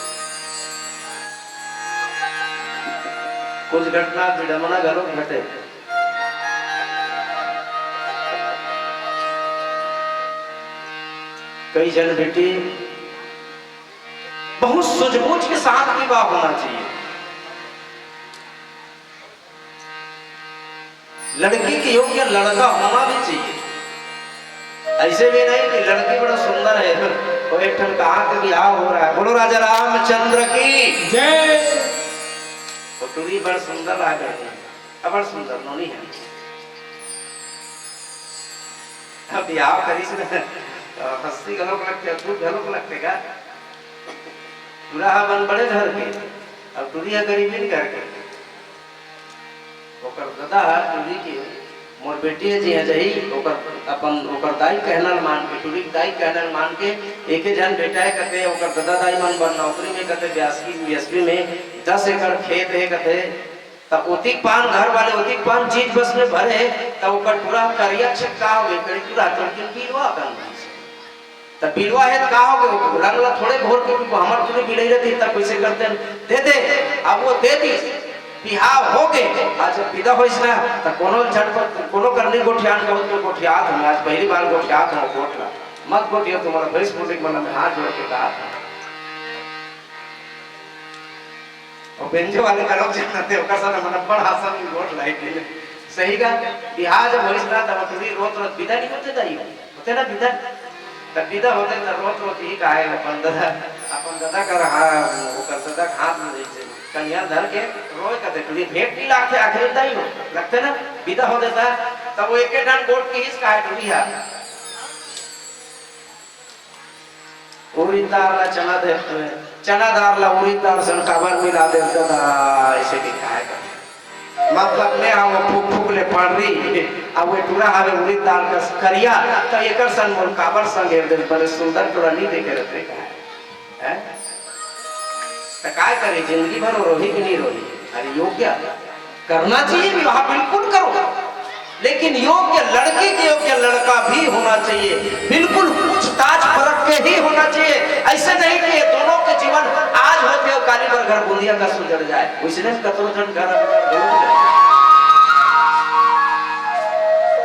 कुछ घटना विडम्बना घलो घटे। कई झन बेटी बहुत सूझबूझ के साथ विवाह होना चाहिए। लड़की के योग्य लड़का होना भी चाहिए। ऐसे भी नहीं कि लड़की बड़ा सुंदर है, वो एक ठन कहा कि ब्याह हो रहा है, बोलो राजा रामचंद्र की जय। वो टुरी बड़ सुंदर आ गए, अब बड़ सुंदर नोनी है। अब ब्याह करिस न, तो हंसी घलोक लगथे, दुख घलोक लगथे का? टुरा ह बन बड़े घर के, अब टुरी ह गरीबी घर के। ओकर ददा ह टुरी के, मोर बेटी ह जी ह जही, ओकर अपन, ओकर दाई कहना ल मान के, टुरी के दाई कहना ल मान के, एके झन बेटा हे कथे, ओकर ददा दाई मन बर नौकरी में कथे, ब्यासकी, बीएसपी में दस एकड़ खेत हे कथे, त ओतिक पान घर वाले, ओतिक पान चीज बस में भरे हे, त ओकर टुरा करिया छिटका हो गए, करी टुरा तोड़ के पीलवा बन गइस। त बिलवा हे त का हो गे? रंग ल थोड़े घोर के पीबो, हमर टुरी बिलई रहितिस त कइसे करतेन? दे दे, अब वो दे दिस, बिहाव हो गे। आज जब बिदा होइस ना, त कोनो झटपट, कोनो कर नइ गोठियान कहूं त गोठियात हंव, आज पहली बार गोठियात हंव गोठ ला। मत गोठियो, तुम्हारा भैंस गोठिक मन में हाथ जोड़ के कहा था। अउ बेंजो वाले घलोक जानथे, ओकर साथ मन बड़ हासन गोठ लाई के। सही गा, बिहाव जब होइस ना, तब टुरी रोत रोत बिदा नइ होते दाई हो। होते ना बिदा? तब बिदा होते त रोत रोत ही कहे, अपन ददा, अपन ददा कर हा-, ओकर ददा के हाथ में जइसे कनिया धर के रोए कथे, टुरी भेंट नइ लागथे, आखिरी दाई हो, लगथे ना? बिदा हो देता, तब वो एके ठन गोठ किहिस कहे टुरी हा। उरीद दार ला चना दे, चना दार ला उरीद दार संग काबर मिला दे ददा, ऐसे भी कहे कथे। मतलब में हा वो फूक फूक ले पड़ रही, अब वो टुरा हवे उरीद दार कस करिया, त एकर संग मोर काबर संग हेर दे, बड़े सुंदर टुरा नइ देखे रहिते कहे। हैं? त काय करे, जिंदगी भर वो रोही कि नइ रोही? अरे योग्य करना चाहिए विवाह, बिल्कुल करो, लेकिन योग्य लड़की के योग्य लड़का भी होना चाहिए। बिल्कुल पूछताछ परख के ही होना चाहिए। ऐसे नहीं कि ये दोनों के जीवन आज होथे अउ काली बर घर बूंदिया कस उजड़ जाए। वइसने कतरो झन घर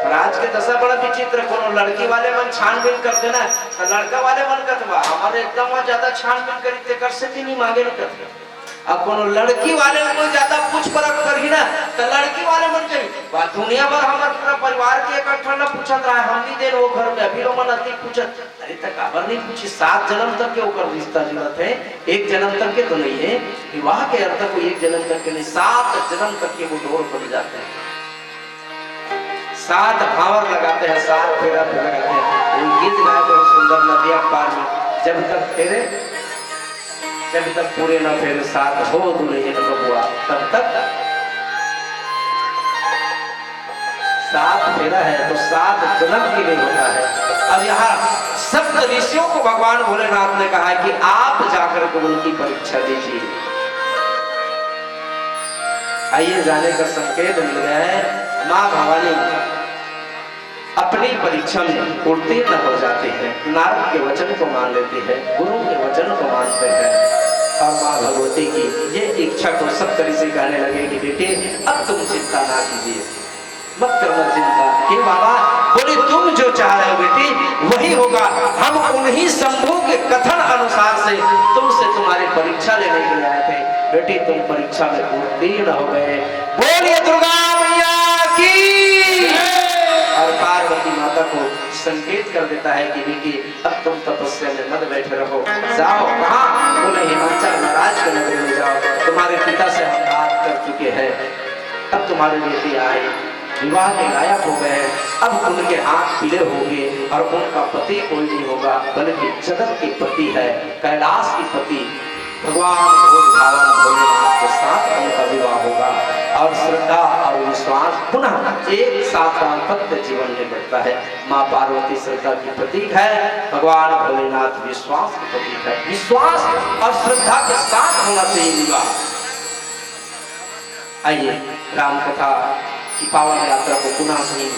आज के दशा बड़ा विचित्र, कोनो लड़की वाले मन छानबीन करथे ना, त लड़का वाले मन कथे, "वाह, हमर एकदम वहाँ ज्यादा छानबीन करी, तेकर सेती नहीं मांगे न," कथे। अब कोनो लड़की वाले ल कोई ज्यादा पूछ परख करही ना, त लड़की वाले मन कही, "वाह, दुनिया भर हमर पूरा परिवार के एक ठन ल पूछत रहा, हम नहीं देन वो घर में, अभी वो मन अति पूछत।" अरे, त काबर नहीं पूछी? सात जन्म तक के ओकर रिश्ता जुड़त है, एक जन्म तक के तो नहीं है। विवाह के अर्थ कोई एक जन्म तक के नहीं, सात जन्म तक के वो डोर बन जाते हैं। सात भांवर लगाते हैं, सात फेरा लगाते हैं। वो गीत गाए बहुत सुंदर, नदिया पार में, "जब तक फेरे, जब तक पूरे न फेरे सात हो दुल्हन बबुआ, तब तक।" सात फेरा है तो सात जन्म के लिए होता है। अब यहाँ सप्त ऋषियों को भगवान भोलेनाथ ने कहा है कि आप जाकर के उनकी परीक्षा लीजिए। आइए, जाने का संकेत मिल गया है। माँ भवानी अपनी परीक्षा में उत्तीर्ण हो जाती है, नारद के वचन को मान लेती है, गुरु के वचन को मानते हैं। और माँ भगवती की ये इच्छा को सप्त ऋषि कहने लगे कि बेटे, अब तुम चिंता ना कीजिए, मत करना चिंता। "हे बाबा," बोले, "तुम जो चाह रहे हो बेटी, वही होगा। हम उन्हीं शंभू के कथन अनुसार से तुमसे तुम्हारी परीक्षा लेने के लिए आए थे। बेटी, तुम परीक्षा में उत्तीर्ण हो गए।" बोलिए दुर्गा मैया की। और पार्वती माता को संकेत कर देता है कि बेटी, अब तुम तपस्या में मत बैठे रहो, जाओ। कहाँ? बोले, "हिमाचल महाराज के नगरी में जाओ, तुम्हारे पिता से हम बात कर चुके हैं, अब तुम्हारे बेटी आए, विवाह के लायक हो गए, अब उनके हाथ पीले होंगे और उनका पति कोई नहीं होगा, बल्कि जगत के पति है, कैलाश की पति, भगवान भोज भावन भोलेनाथ के साथ उनका विवाह होगा।" और श्रद्धा और विश्वास पुनः एक साथ दाम्पत्य जीवन में बढ़ता है। माँ पार्वती श्रद्धा की प्रतीक है, भगवान भोलेनाथ विश्वास की प्रतीक है। विश्वास और श्रद्धा के साथ होना चाहिए विवाह। आइए, राम कथा की पावन यात्रा को पुनः सुनिए।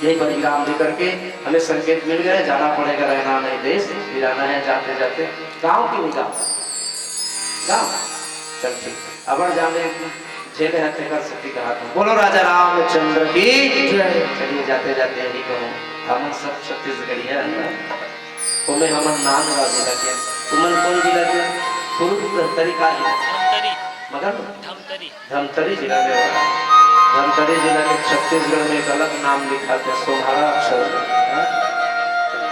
यही पर विराम दे करके हमें संकेत मिल गए, जाना पड़ेगा, रहना नहीं देश, फिर आना है जाते जाते। गाँव की नहीं गाँव, गाँव। चल ठीक, अब जाने झेले है तेकर सती कहा तुम। बोलो राजा रामचंद्र की जय। चलिए, जाते जाते यही कहूँ, हमन सब छत्तीसगढ़िया है ना, ओमे हमन नांदगांव जिला के। तुमन कौन जिला के? कुरुद धमतरी का जिला? धमतरी। मगर धमतरी। धमतरी जिला में होगा। धमतरी जिला के छत्तीसगढ़ में एक अलग नाम लिखा थे, सोनहरा अक्षर। हाँ?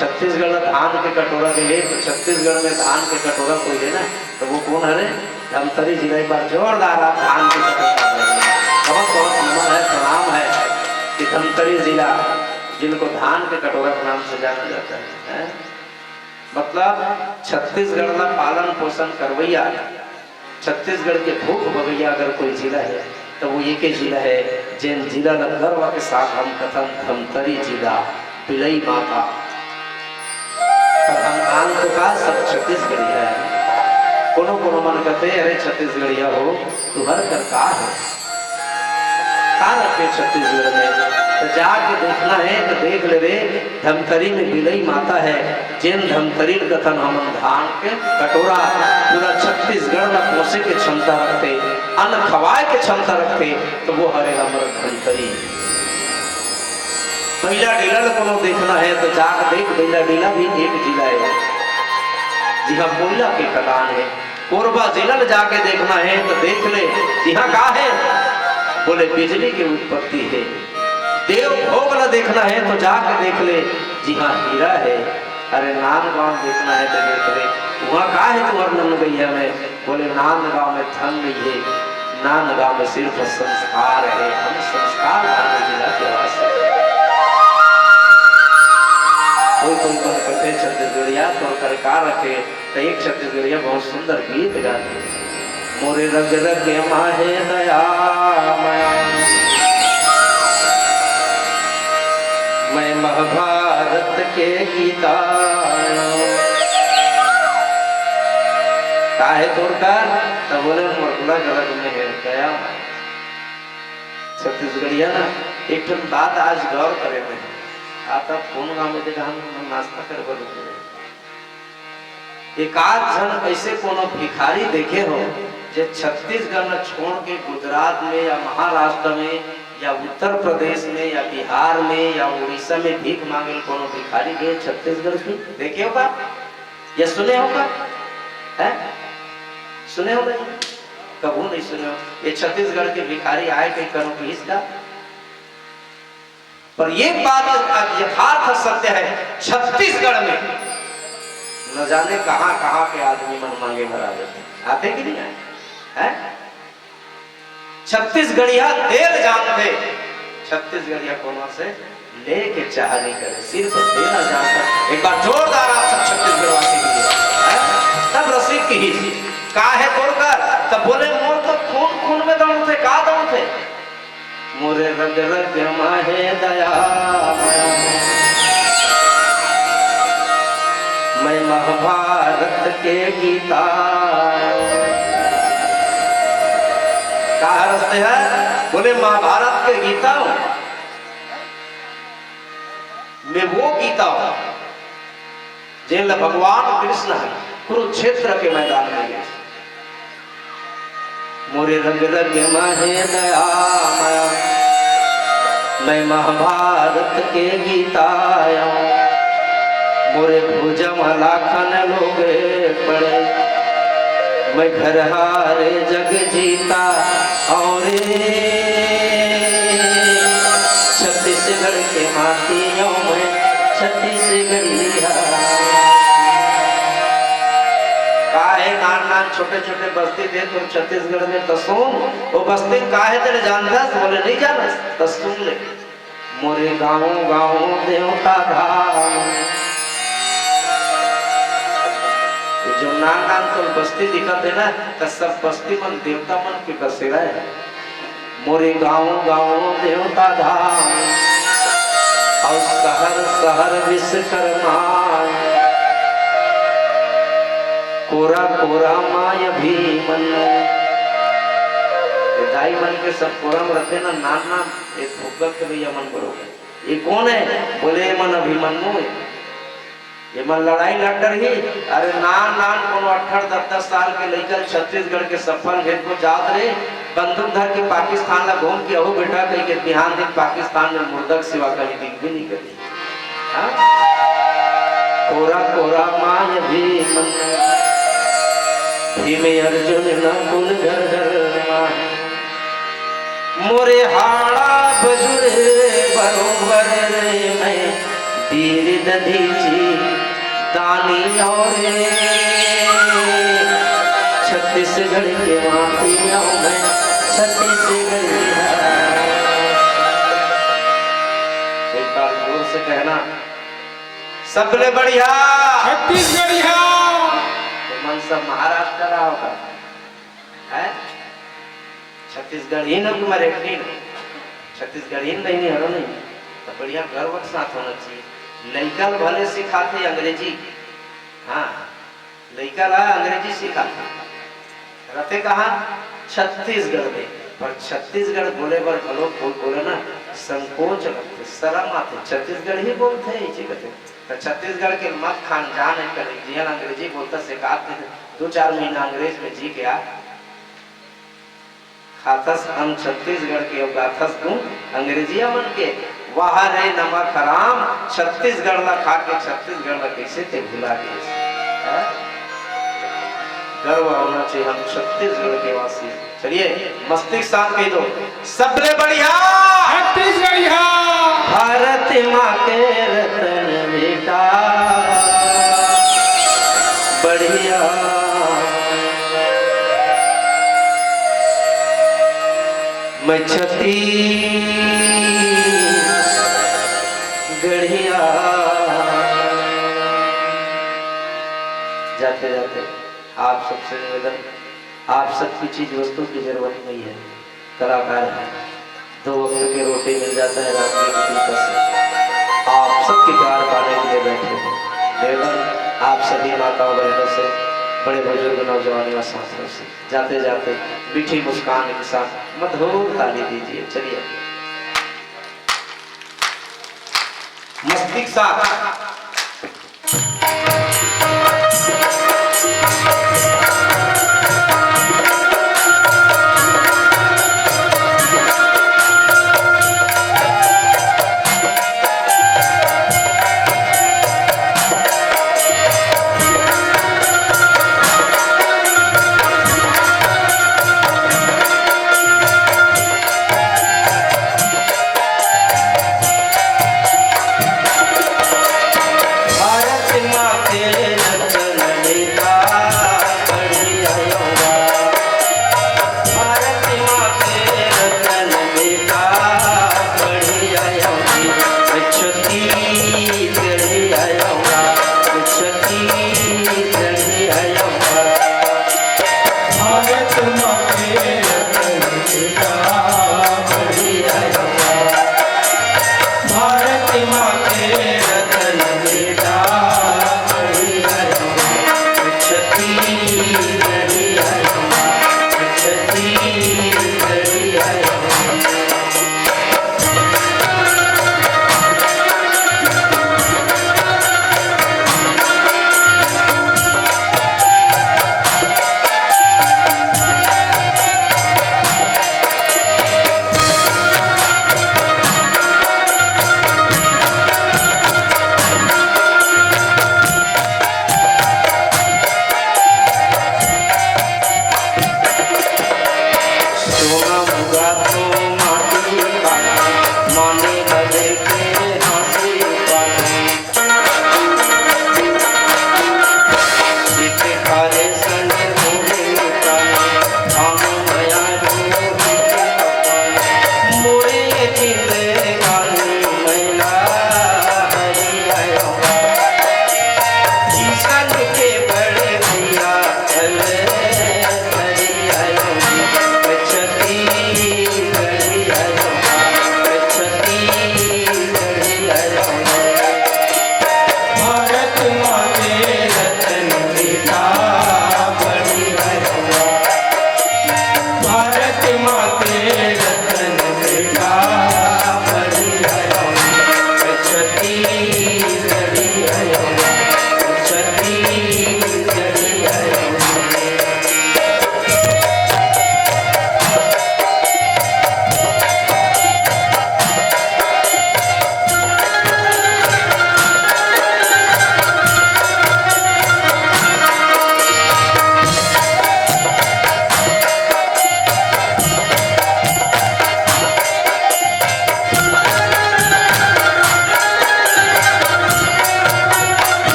छत्तीसगढ़ में धान के कटोरा के लिए, तो छत्तीसगढ़ में धान के कटोरा कोई है ना, तो वो कौन हरे? धमतरी जिला। एक बार जोरदार आप धान के कटोरा। बहुत बहुत नमन है, प्रणाम है कि धमतरी जिला, जिनको धान के कटोरा के नाम से जाना जाता है, हैं? मतलब छत्तीसगढ़ का पालन पोषण करवैया, छत्तीसगढ़ के भूख भगैया अगर कोई जिला है, तो वो एक ही जिला है, जेन जिला ला गर्व के साथ हम कथन धमतरी जिला, बिलई माता। पर हम आन तो का, सब छत्तीसगढ़िया है। कोनो कोनो मन कहते, "अरे छत्तीसगढ़िया हो, तुहर कर का है?" का रखे छत्तीसगढ़ में? तो जाके देखना है तो देख ले रे, धमतरी में बिलई माता है। जेन धमतरी ल कथन हमन धान के कटोरा, पूरा छत्तीसगढ़ ला पोसे के क्षमता रखते, अन्न खवाए के क्षमता रखते, तो वो हरे हमर धमतरी। बइला डीला ल कोनो देखना है तो जाके देख, बइला डीला भी एक जिला है, जिहाँ कोयला के खदान है। कोरबा जिला ल जाके देखना है तो देख ले, जिहाँ का है? बोले बिजली की उत्पत्ति है। देव भोग ल देखना है तो जाके देख ले, जिहाँ हीरा है। अरे नांदगांव देखना है तो देख ले, वहाँ का है तुम्हार नंदगैया में? बोले नांदगांव में धन नहीं है, नांदगांव में सिर्फ संस्कार है। हम संस्कार धानी जिला के वासी। कोई कोई मन करते छत्तीसगढ़िया तो कर का रखे, तो एक छत्तीसगढ़िया बहुत सुंदर गीत गाते हैं। मोरे रग रग माहे दया माया, मैं महाभारत के गीता। काहे तोर कर? तब बोले, मोर रग रग में है दया माया। छत्तीसगढ़िया ना, एक ठन बात आज गौर करे में। आता फोन गाँव में देखा हम नाश्ता करे बर रुके रहे। एकाध झन ऐसे कोनो भिखारी देखे हो, जे छत्तीसगढ़ ल छोड़ के गुजरात में या महाराष्ट्र में या उत्तर प्रदेश में, या बिहार में, या उड़ीसा में भीख मांगे ल कोनो भिखारी गए छत्तीसगढ़ के, देखे हो का या सुने हो का? हैं? सुने हो नहीं? कभू नहीं सुने हो। ये छत्तीसगढ़ के भिखारी आए के करो किस का? पर ये बात यथार्थ सत्य है, छत्तीसगढ़ में न जाने कहां कहां के आदमी मन मांगे बर आ जाते, आते कि नहीं आए? हैं? छत्तीसगढ़िया तेल जानथे, छत्तीसगढ़िया कोनो से लेके चाह नहीं करे, सिर्फ देना जानता। एक बार जोरदार आप सब छत्तीसगढ़ वासी के लिए, हैं? तब रसिक की ही का है तोर कर, तब बोले, "मोर तो खून खून में दौड़थे, का दौड़थे?" मोरे रग रग माहे दया, मैं महाभारत के गीता। का रस्ते है? बोले, महाभारत के गीता हूं मैं, वो गीता हूं जेन ल भगवान कृष्ण ह कुरुक्षेत्र के मैदान में गे। मोरे रग रग माहे दया माया, मैं महाभारत के गीता आया। मोरे भुजा म लाखन लोग पड़े, मैं घर हारे जग जीता। और छत्तीसगढ़ के माटी आंव मैं, छत्तीसगढ़िया। काहे नान नान छोटे छोटे बस्ती दे तुम छत्तीसगढ़ में, त सुन, वो बस्ती काहे तेरे जानता, बोले नहीं जाना, त सुन ले। मोरे गांव गांव देवता धाम। ये जो नान नान तो बस्ती दिखत हे ना, त सब बस्ती मन देवता मन के बसेरा हे। मोरे गांव गांव देवता धाम, अउ शहर शहर विश्वकर्मा। कोरा कोरा माय अभिमन्यु। ये दाई मन के सब कोरा म रथे ना, नान नान, ये फुग्गा खेलैया मन बरोबर। ये कोन हे? बोले, "ये मन अभिमन्यु हे, ये मन लड़ाई लड़ डरही।" अरे नान नान कोनो अट्ठारह दस दस साल के लइका छत्तीसगढ़ के सफल भेद को जात रे, बंदूक धर के पाकिस्तान ला घूम के, "अहो बेटा," कहिके बिहान दिन पाकिस्तान में मुर्दक सिवा कहीं दिख भी नहीं करी। हाँ? कोरा कोरा माय भीम, भीम अर्जुन नकुल घर घर माय। मोरे हाड़ा बजुरे बरोबर रे, मैं वीर दधीची दानी और छत्तीसगढ़ के माटी आंव मैं, छत्तीसगढ़िया। एक बार जोर से कहना, सबले बढ़िया छत्तीसगढ़िया। तो मन सब महाराष्ट्र रहा होगा, है? छत्तीसगढ़ी न कि मराठी न, छत्तीसगढ़ी न नहीं, हरो नहीं, तो बढ़िया गर्व के साथ होना चाहिए। लइका ल भले सिखाथे अंग्रेजी, हाँ, लइका ला अंग्रेजी सिखाथे, रथे कहाँ? छत्तीसगढ़ में। पर छत्तीसगढ़ बोले बर घलो बोल, बोले ना, संकोच लगथे, शरम आथे, छत्तीसगढ़ी बोलथे, इसे कथे। तो छत्तीसगढ़ के मत खान जान है, कर जिहन अंग्रेजी बोलता से का, दो चार महीना अंग्रेज में जी के आ, खाथस अन्न छत्तीसगढ़ के, अउ गाथस गुण अंग्रेजिया मन के। वाह रे नमक हराम, छत्तीसगढ़ ला खा के छत्तीसगढ़ ला कैसे ते भुला गे? हैं? गर्व होना चाहिए हम छत्तीसगढ़ के वासी। चलिए, मस्ती के साथ कह दो, सबले बढ़िया छत्तीसगढ़िया। भारत माँ के रतन बेटा, बढ़िया। मैं छत्तीसगढ़िया। जाते जाते आप सबसे निवेदन, आप सबकी चीज वस्तु की जरूरत नहीं है, कलाकार हैं, दो वक्त की रोटी मिल जाता है रात में किसी का से। आप सबके प्यार पाने के लिए बैठे हैं। निवेदन आप सभी माताओं बहनों से, बड़े बुजुर्ग नौजवानों और साथियों से, जाते जाते मीठी मुस्कान के साथ मधुर ताली दीजिए। चलिए, मस्ती के साथ।